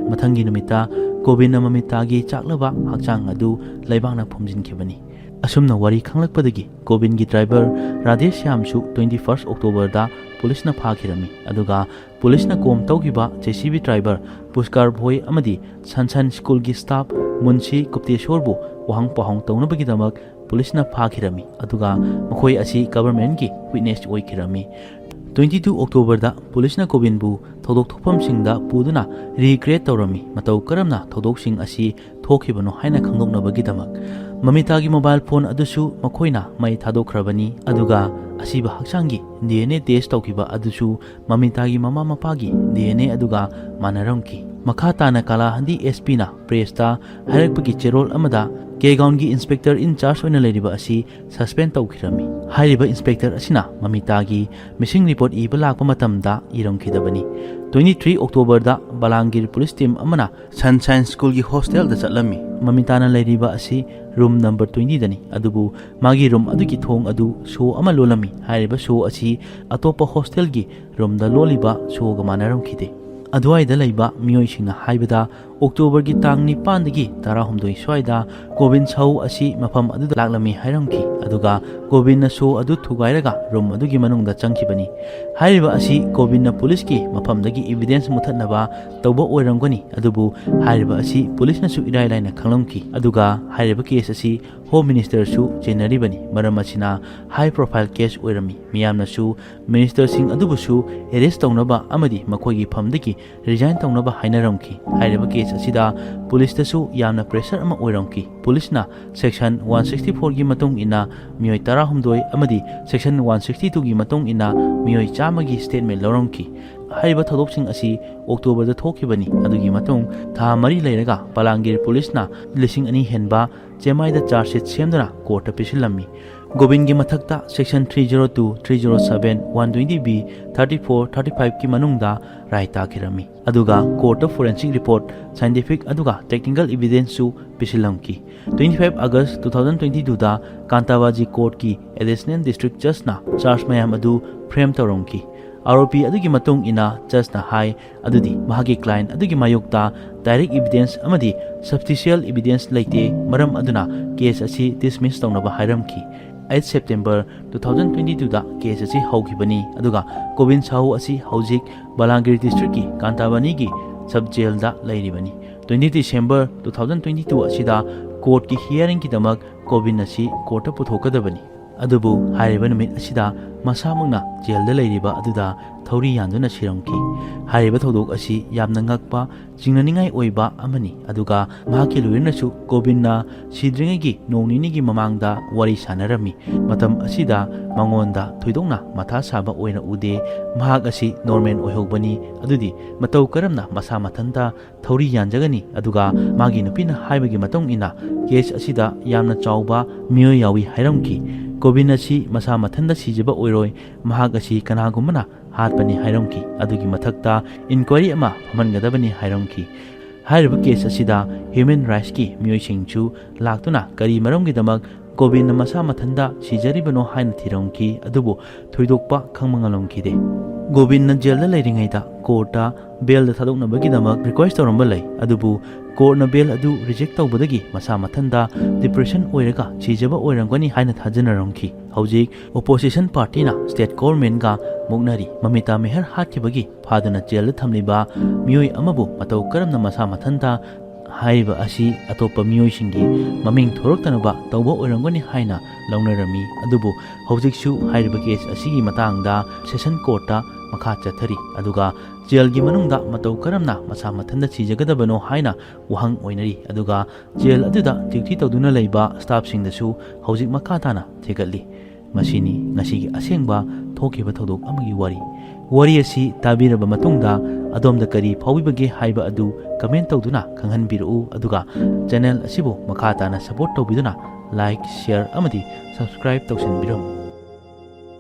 ꯃꯊꯪꯒꯤ ꯅꯨꯃꯤꯠꯇ ꯒꯣꯕꯤꯟꯅ ꯃꯃꯤꯇꯥꯒꯤ ꯆꯥꯛꯂꯕ ꯍꯛꯆꯥꯡ ꯑꯗꯨ ꯂꯩꯕꯥꯛꯅ ꯐꯨꯝꯖꯤꯟꯈꯤꯕꯅꯤ꯫ ꯑꯁꯨꯝꯅ ꯋꯥꯔꯤ ꯈꯪꯂꯛꯄꯗꯒꯤ ꯒꯣꯕꯤꯟꯒꯤ driver ꯔꯥꯙꯦꯁ꯭ꯌꯥꯝꯁꯨ twenty first October ꯗ police ꯅ ꯐꯥꯈꯤꯔꯝꯃꯤ꯫ ꯑꯗꯨꯒ police ꯅ ꯀꯣꯝ ꯇꯧꯈꯤꯕ JCB driver ꯄꯨꯁꯀꯥꯔ ꯚꯣꯏ ꯑꯃꯗꯤ ꯁꯟꯁꯟ school ꯒꯤ staff ꯃꯨꯟꯁꯤ ꯒꯨꯞꯇꯦꯁꯣꯔꯕꯨ ꯋꯥꯍꯪ ꯄꯥꯎꯍꯪ ꯇꯧꯅꯕꯒꯤꯗꯃꯛ police ꯅ ꯐꯥꯈꯤꯔꯝꯃꯤ꯫ ꯑꯗꯨꯒ ꯃꯈꯣꯏ ꯑꯁꯤ government ꯀꯤ witness ꯑꯣꯏꯈꯤꯔꯝꯃꯤ꯫ Twenty two Octoberꯗ ꯄꯨꯂꯤꯁꯅ ꯒꯣꯕꯤꯟꯕꯨ ꯊꯧꯗꯣꯛ ꯊꯣꯛꯐꯝꯁꯤꯡꯗ ꯄꯨꯗꯨꯅ ꯔꯤꯀ꯭ꯔꯤꯌꯦꯠ ꯇꯧꯔꯝꯃꯤ, ꯃꯇꯧ ꯀꯔꯝꯅ ꯊꯧꯗꯣꯛꯁꯤꯡ ꯑꯁꯤ ꯊꯣꯛꯈꯤꯕꯅꯣ ꯍꯥꯏꯅ ꯈꯪꯗꯣꯛꯅꯕꯒꯤꯗꯃꯛ꯫ ꯃꯃꯤꯇꯥꯒꯤ ꯃꯣꯕꯥꯏꯜ ꯐꯣꯟ ꯑꯗꯨꯁꯨ ꯃꯈꯣꯏꯅ ꯃꯩ ꯊꯥꯗꯣꯛꯈ꯭ꯔꯕꯅꯤ, ꯑꯗꯨꯒ ꯑꯁꯤꯕ ꯍꯛꯆꯥꯡꯒꯤ ꯗꯤ ꯑꯦꯟ ꯑꯦ ꯇꯦꯁ ꯇꯧꯈꯤꯕ ꯑꯗꯨꯁꯨ ꯃꯃꯤꯇꯥꯒꯤ ꯃꯃꯥ ꯃꯄꯥꯒꯤ ꯗꯤ ꯑꯦꯟ ꯑꯦ ꯑꯗꯨꯒ ꯃꯥꯟꯅꯔꯝꯈꯤ꯫ ꯃꯈꯥ ꯇꯥꯅ ꯀꯥꯂꯥꯍꯟꯗꯤ ꯑꯦꯁ ꯄꯤꯅ ꯄ꯭ꯔꯦꯁꯇ ꯍꯥꯏꯔꯛꯄꯒꯤ ꯆꯦꯔꯣꯜ ꯑꯃꯗ ꯀꯦꯒꯥꯎꯟꯒꯤ ꯏꯟꯁꯄꯦꯛꯇꯔ ꯏꯟ ꯆꯥꯔꯖ ꯑꯣꯏꯅ ꯂꯩꯔꯤꯕ ꯑꯁꯤ ꯁꯁꯄꯦꯟ ꯇꯧꯈꯤꯔꯝꯃꯤ꯫ ꯍꯥꯏꯔꯤꯕ ꯏꯟꯁꯄꯦꯛꯇꯔ ꯑꯁꯤꯅ ꯃꯃꯤꯇꯥꯒꯤ ꯃꯤꯁꯤꯡ ꯔꯤꯄꯣꯔꯠ ꯏꯕ ꯂꯥꯛꯄ ꯃꯇꯝꯗ ꯏꯔꯝꯈꯤꯗꯕꯅꯤ꯫ Twenty three Octoberꯗ ꯕꯂꯥꯡꯒꯤꯔ ꯄꯨꯂꯤꯁ ꯇꯤꯝ ꯑꯃꯅ ꯁꯟꯁꯥꯏꯟ ꯁ꯭ꯀꯨꯜꯒꯤ ꯍꯣꯁꯇꯦꯜꯗ ꯆꯠꯂꯝꯃꯤ꯫ ꯃꯃꯤꯇꯥꯅ ꯂꯩꯔꯤꯕ ꯑꯁꯤ ꯔꯨꯝ ꯅꯝꯕꯔ ꯇ꯭ꯋꯦꯟꯇꯤꯗꯅꯤ, ꯑꯗꯨꯕꯨ ꯃꯥꯒꯤ ꯔꯨꯝ ꯑꯗꯨꯒꯤ ꯊꯣꯡ ꯑꯗꯨ ꯁꯣ ꯑꯃ ꯂꯣꯜꯂꯝꯃꯤ꯫ ꯍꯥꯏꯔꯤꯕ ꯁꯣ ꯑꯁꯤ ꯑꯇꯣꯞꯄ ꯍꯣꯁꯇꯦꯜꯒꯤ ꯔꯨꯝꯗ ꯂꯣꯜꯂꯤꯕ ꯁꯣꯒ ꯃꯥꯟꯅꯔꯝꯈꯤꯗꯦ꯫ ꯑꯗꯨꯋꯥꯏꯗ ꯂꯩꯕ ꯃꯤꯑꯣꯏꯁꯤꯡꯅ ꯍꯥꯏꯕꯗ, ꯑꯣꯛꯇꯣꯕꯔꯒꯤ ꯇꯥꯡ ꯅꯤꯄꯥꯟꯗꯒꯤ ꯇꯔꯥꯍꯨꯝꯗꯣꯏ ꯁ꯭ꯋꯥꯏꯗ ꯒꯣꯕꯤꯟ ꯁꯥꯍꯨ ꯑꯁꯤ ꯃꯐꯝ ꯑꯗꯨꯗ ꯂꯥꯛꯂꯝꯃꯤ ꯍꯥꯏꯔꯝꯈꯤ, ꯑꯗꯨꯒ ꯒꯣꯕꯤꯟꯅ ꯁꯣ ꯑꯗꯨ ꯊꯨꯒꯥꯏꯔꯒ ꯔꯨꯝ ꯑꯗꯨꯒꯤ ꯃꯅꯨꯡꯗ ꯆꯪꯈꯤꯕꯅꯤ꯫ ꯍꯥꯏꯔꯤꯕ ꯑꯁꯤ ꯒꯣꯕꯤꯟꯅ ꯄꯨꯂꯤꯁꯀꯤ ꯃꯐꯝꯗꯒꯤ ꯏꯕꯤꯗꯦꯟꯁ ꯃꯨꯠꯊꯠꯅꯕ ꯇꯧꯕ ꯑꯣꯏꯔꯝꯒꯅꯤ, ꯑꯗꯨꯕꯨ ꯍꯥꯏꯔꯤꯕ ꯑꯁꯤ ꯄꯨꯂꯤꯁꯅꯁꯨ ꯏꯔꯥꯏ ꯂꯥꯏꯅ ꯈꯪꯂꯝꯈꯤ, ꯑꯗꯨꯒ ꯍꯥꯏꯔꯤꯕ ꯀꯦꯁ ꯑꯁꯤ ꯍꯣꯝ ꯃꯤꯅꯤꯁꯇꯔꯁꯨ ꯆꯦꯟꯅꯔꯤꯕꯅꯤ꯫ ꯃꯔꯝ ꯑꯁꯤꯅ ꯍꯥꯏ ꯄ꯭ꯔꯣꯐꯥꯏꯜ ꯀꯦꯁ ꯑꯣꯏꯔꯝꯃꯤ꯫ ꯃꯤꯌꯥꯝꯅꯁꯨ ꯃꯤꯅꯤꯁꯇꯔꯁꯤꯡ ꯑꯗꯨꯕꯨꯁꯨ ꯑꯦꯔꯦꯁ ꯇꯧꯅꯕ ꯑꯃꯗꯤ ꯃꯈꯣꯏꯒꯤ ꯐꯝꯗꯒꯤ ꯔꯤꯖꯥꯏꯟ ꯇꯧꯅꯕ ꯍꯥꯏꯅꯔꯝꯈꯤ꯫ ꯍꯥꯏꯔꯤꯕ ꯀꯦꯁ ꯑꯁꯤꯗ ꯄꯨꯂꯤꯁꯇꯁꯨ ꯌꯥꯝꯅ ꯄ꯭ꯔꯦꯁꯔ ꯑꯃ ꯑꯣꯏꯔꯝꯈꯤ꯫ ꯄꯨꯂꯤꯁꯅ ꯁꯦꯛꯁꯟ ꯋꯥꯟ ꯁꯤꯛꯁꯇꯤ ꯐꯣꯔꯒꯤ ꯃꯇꯨꯡ ꯏꯟꯅ ꯃꯤꯑꯣꯏ ꯇꯔꯥꯍꯨꯝꯗꯣꯏ ꯑꯃꯗꯤ ꯁꯦꯛꯁꯟ ꯋꯥꯟ ꯁꯤꯛꯁꯇꯤ ꯇꯨꯒꯤ ꯃꯇꯨꯡ ꯏꯟꯅ ꯃꯤꯑꯣꯏ ꯆꯥꯝꯃꯒꯤ ꯁ꯭ꯇꯦꯠꯃꯦꯟ ꯂꯧꯔꯝꯈꯤ꯫ ꯍꯥꯏꯔꯤꯕ ꯊꯧꯗꯣꯛꯁꯤꯡ ꯑꯁꯤ ꯑꯣꯛꯇꯣꯕꯔꯗ ꯊꯣꯛꯈꯤꯕꯅꯤ꯫ ꯑꯗꯨꯒꯤ ꯃꯇꯨꯡ ꯊꯥ ꯃꯔꯤ ꯂꯩꯔꯒ ꯄꯂꯥꯡꯒꯤꯔ ꯄꯨꯂꯤꯁꯅ ꯂꯤꯁꯤꯡ ꯑꯅꯤ ꯍꯦꯟꯕ ꯆꯦꯃꯥꯏꯗ ꯆꯥꯔꯖ ꯁꯤꯠ ꯁꯦꯝꯗꯨꯅ ꯀꯣꯔꯠꯇ ꯄꯤꯁꯤꯜꯂꯝꯃꯤ꯫ ꯒꯣꯕꯤꯟꯒꯤ ꯃꯊꯛꯇ section three zero two, three zero seven, one twenty B, thirty four, thirty five ꯀꯤ ꯃꯅꯨꯡꯗ ꯔꯥꯏ ꯇꯥꯈꯤꯔꯝꯃꯤ꯫ ꯑꯗꯨꯒ ꯀꯣꯔꯠꯇ ꯐꯣꯔꯦꯟꯁꯤꯛ ꯔꯤꯄꯣꯔꯠ, ꯁꯥꯏꯟꯇꯤꯐꯤꯛ ꯑꯗꯨꯒ ꯇꯦꯛꯅꯤꯀꯦꯜ ꯏꯕꯤꯗꯦꯟꯁꯁꯨ ꯄꯤꯁꯤꯜꯂꯝꯈꯤ꯫ Twenty five August two thousand twenty twoꯗ ꯀꯥꯟꯇꯥꯕꯥꯖꯤ ꯀꯣꯔꯠꯀꯤ ꯑꯦꯗꯤꯁꯅꯦꯜ ꯗꯤꯁꯇ꯭ꯔꯤꯛ ꯖꯖꯅ ꯆꯥꯔꯖ ꯃꯌꯥꯝ ꯑꯗꯨ ꯐ꯭ꯔꯦꯝ ꯇꯧꯔꯝꯈꯤ꯫ ꯑꯥꯔꯣꯄꯤ ꯑꯗꯨꯒꯤ ꯃꯇꯨꯡ ꯏꯟꯅ ꯖꯖꯅ ꯍꯥꯏ, ꯑꯗꯨꯗꯤ ꯃꯍꯥꯛꯀꯤ ꯀ꯭ꯂꯥꯏꯟ ꯑꯗꯨꯒꯤ ꯃꯥꯌꯣꯛꯇ ꯗꯥꯏꯔꯦꯛ ꯏꯕꯤꯗꯦꯟꯁ ꯑꯃꯗꯤ ꯁꯕꯁꯇꯤꯁꯤꯌꯦꯜ ꯏꯕꯤꯗꯦꯟꯁ ꯂꯩꯇꯦ, ꯃꯔꯝ ꯑꯗꯨꯅ ꯀꯦꯁ ꯑꯁꯤ ꯗꯤꯁꯃꯤꯁ ꯇꯧꯅꯕ ꯍꯥꯏꯔꯝꯈꯤ꯫ Eight September two thousand twenty twoꯗ ꯀꯦꯁ ꯑꯁꯤ ꯍꯧꯈꯤꯕꯅꯤ, ꯑꯗꯨꯒ ꯒꯣꯕꯤꯟ ꯁꯥꯍꯨ ꯑꯁꯤ ꯍꯧꯖꯤꯛ ꯕꯂꯥꯡꯒꯤꯔ ꯗꯤꯁꯇ꯭ꯔꯤꯛꯀꯤ ꯀꯥꯟꯇꯥꯕꯥꯅꯤꯒꯤ ꯁꯕ ꯖꯦꯜꯗ ꯂꯩꯔꯤꯕꯅꯤ꯫ Twenty December two thousand twenty two ꯑꯁꯤꯗ ꯀꯣꯔꯠꯀꯤ ꯍꯤꯌꯥꯔꯤꯡꯒꯤꯗꯃꯛ ꯒꯣꯕꯤꯟ ꯑꯁꯤ ꯀꯣꯔꯠꯇ ꯄꯨꯊꯣꯛꯀꯗꯕꯅꯤ꯫ ꯑꯗꯨꯕꯨ ꯍꯥꯏꯔꯤꯕ ꯅꯨꯃꯤꯠ ꯑꯁꯤꯗ ꯃꯁꯥꯃꯛꯅ ꯖꯦꯜꯗ ꯂꯩꯔꯤꯕ ꯑꯗꯨꯗ ꯊꯧꯔꯤ ꯌꯥꯟꯗꯨꯅ ꯁꯤꯔꯝꯈꯤ꯫ ꯍꯥꯏꯔꯤꯕ ꯊꯧꯗꯣꯛ ꯑꯁꯤ ꯌꯥꯝꯅ ꯉꯛꯄ, ꯆꯤꯡꯅꯅꯤꯡꯉꯥꯏ ꯑꯣꯏꯕ ꯑꯃꯅꯤ꯫ ꯑꯗꯨꯒ ꯃꯍꯥꯛꯀꯤ ꯂꯣꯏꯅꯅꯁꯨ ꯒꯣꯕꯤꯟꯅ ꯁꯤꯗ꯭ꯔꯤꯉꯩꯒꯤ ꯅꯣꯡ ꯅꯤꯅꯤꯒꯤ ꯃꯃꯥꯡꯗ ꯋꯥꯔꯤ ꯁꯥꯟꯅꯔꯝꯃꯤ꯫ ꯃꯇꯝ ꯑꯁꯤꯗ ꯃꯉꯣꯟꯗ ꯊꯣꯏꯗꯣꯛꯅ ꯃꯊꯥ ꯁꯥꯕ ꯑꯣꯏꯅ ꯎꯗꯦ꯫ ꯃꯍꯥꯛ ꯑꯁꯤ ꯅꯣꯔꯃꯦꯜ ꯑꯣꯏꯍꯧꯕꯅꯤ꯫ ꯑꯗꯨꯗꯤ ꯃꯇꯧ ꯀꯔꯝꯅ ꯃꯁꯥ ꯃꯊꯟꯇ ꯊꯧꯔꯤ ꯌꯥꯟꯖꯒꯅꯤ? ꯑꯗꯨꯒ ꯃꯥꯒꯤ ꯅꯨꯄꯤꯅ ꯍꯥꯏꯕꯒꯤ ꯃꯇꯨꯡ ꯏꯟꯅ ꯀꯦꯁ ꯑꯁꯤꯗ ꯌꯥꯝꯅ ꯆꯥꯎꯕ ꯃꯤꯑꯣꯏ ꯌꯥꯎꯏ ꯍꯥꯏꯔꯝꯈꯤ꯫ ꯒꯣꯕꯤꯟ ꯑꯁꯤ ꯃꯁꯥ ꯃꯊꯟꯇ ꯁꯤꯖꯕ ꯑꯣꯏꯔꯣꯏ, ꯃꯍꯥꯛ ꯑꯁꯤ ꯀꯅꯥꯒꯨꯝꯕꯅ ꯍꯥꯠꯄꯅꯤ ꯍꯥꯏꯔꯝꯈꯤ꯫ ꯑꯗꯨꯒꯤ ꯃꯊꯛꯇ ꯏꯟꯀ꯭ꯋꯥꯏꯔꯤ ꯑꯃ ꯐꯝꯍꯟꯒꯗꯕꯅꯤ ꯍꯥꯏꯔꯝꯈꯤ꯫ ꯍꯥꯏꯔꯤꯕ ꯀꯦꯁ ꯑꯁꯤꯗ ꯍ꯭ꯌꯨꯃꯦꯟ ꯔꯥꯏꯠꯁꯀꯤ ꯃꯤꯑꯣꯏꯁꯤꯡꯁꯨ ꯂꯥꯛꯇꯨꯅ ꯀꯔꯤ ꯃꯔꯝꯒꯤꯗꯃꯛ ꯒꯣꯕꯤꯟꯅ ꯃꯁꯥ ꯃꯊꯟꯇ ꯁꯤꯖꯔꯤꯕꯅꯣ ꯍꯥꯏꯅ ꯊꯤꯔꯝꯈꯤ, ꯑꯗꯨꯕꯨ ꯊꯣꯏꯗꯣꯛꯄ ꯈꯪꯕ ꯉꯝꯂꯝꯈꯤꯗꯦ꯫ ꯒꯣꯕꯤꯟꯅ ꯖꯦꯜꯗ ꯂꯩꯔꯤꯉꯩꯗ ꯀꯣꯔꯠꯇ ꯕꯦꯜꯗ ꯊꯥꯗꯣꯛꯅꯕꯒꯤꯗꯃꯛ ꯔꯤꯀ꯭ꯋꯦꯁ ꯇꯧꯔꯝꯕ ꯂꯩ, ꯑꯗꯨꯕꯨ ꯀꯣꯔꯠꯅ ꯕꯦꯜ ꯑꯗꯨ ꯔꯤꯖꯦꯛ ꯇꯧꯕꯗꯒꯤ ꯃꯁꯥ ꯃꯊꯟꯇ ꯗꯤꯄ꯭ꯔꯦꯁꯟ ꯑꯣꯏꯔꯒ ꯁꯤꯖꯕ ꯑꯣꯏꯔꯝꯒꯅꯤ ꯍꯥꯏꯅ ꯊꯥꯖꯅꯔꯝꯈꯤ꯫ ꯍꯧꯖꯤꯛ ꯑꯣꯄꯣꯖꯤꯁꯟ ꯄꯥꯔꯇꯤꯅ ꯁ꯭ꯇꯦꯠ ꯒꯣꯚꯔꯟꯃꯦꯟꯠꯒ ꯃꯨꯛꯅꯔꯤ꯫ ꯃꯃꯤꯇꯥ ꯃꯦꯍꯔ ꯍꯥꯠꯈꯤꯕꯒꯤ ꯐꯥꯗꯨꯅ ꯖꯦꯜꯗ ꯊꯝꯂꯤꯕ ꯃꯤꯑꯣꯏ ꯑꯃꯕꯨ ꯃꯇꯧ ꯀꯔꯝꯅ ꯃꯁꯥ ꯃꯊꯟꯇ ꯍꯥꯏꯔꯤꯕ ꯑꯁꯤ ꯑꯇꯣꯞꯄ ꯃꯤꯑꯣꯏꯁꯤꯡꯒꯤ ꯃꯃꯤꯡ ꯊꯣꯔꯛꯇꯅꯕ ꯇꯧꯕ ꯑꯣꯏꯔꯝꯒꯅꯤ ꯍꯥꯏꯅ ꯂꯧꯅꯔꯝꯃꯤ꯫ ꯑꯗꯨꯕꯨ ꯍꯧꯖꯤꯛꯁꯨ ꯍꯥꯏꯔꯤꯕ ꯀꯦꯁ ꯑꯁꯤꯒꯤ ꯃꯇꯥꯡꯗ ꯁꯦꯁꯟ ꯀꯣꯔꯠꯇ ꯃꯈꯥ ꯆꯠꯊꯔꯤ꯫ ꯑꯗꯨꯒ ꯖꯦꯜꯒꯤ ꯃꯅꯨꯡꯗ ꯃꯇꯧ ꯀꯔꯝꯅ ꯃꯁꯥ ꯃꯊꯟꯇ ꯁꯤꯖꯒꯗꯕꯅꯣ ꯍꯥꯏꯅ ꯋꯥꯍꯪ ꯑꯣꯏꯅꯔꯤ꯫ ꯑꯗꯨꯒ ꯖꯦꯜ ꯑꯗꯨꯗ ꯗ꯭ꯌꯨꯇꯤ ꯇꯧꯗꯨꯅ ꯂꯩꯕ ꯁ꯭ꯇꯥꯐꯁꯤꯡꯗꯁꯨ ꯍꯧꯖꯤꯛ ꯃꯈꯥ ꯇꯥꯅ ꯊꯤꯒꯠꯂꯤ꯫ ꯃꯁꯤꯅꯤ ꯉꯁꯤꯒꯤ ꯑꯁꯦꯡꯕ ꯊꯣꯛꯈꯤꯕ ꯊꯧꯗꯣꯛ ꯑꯃꯒꯤ ꯋꯥꯔꯤ꯫ ꯋꯥꯔꯤ ꯑꯁꯤ ꯇꯥꯕꯤꯔꯕ ꯃꯇꯨꯡꯗ ꯑꯗꯣꯝꯗ ꯀꯔꯤ ꯐꯥꯎꯕꯤꯕꯒꯦ ꯍꯥꯏꯕ ꯑꯗꯨ ꯀꯃꯦꯟꯠ ꯇꯧꯗꯨꯅ ꯈꯪꯍꯟꯕꯤꯔꯛꯎ, ꯑꯗꯨꯒ ꯆꯦꯅꯦꯜ ꯑꯁꯤꯕꯨ ꯃꯈꯥ ꯇꯥꯅ ꯁꯄꯣꯔꯠ ꯇꯧꯕꯤꯗꯨꯅ ꯂꯥꯏꯛ, ꯁꯤꯌꯔ ꯑꯃꯗꯤ ꯁꯕꯁꯀ꯭ꯔꯥꯏꯕ ꯇꯧꯁꯤꯟꯕꯤꯔꯝꯃꯨ꯫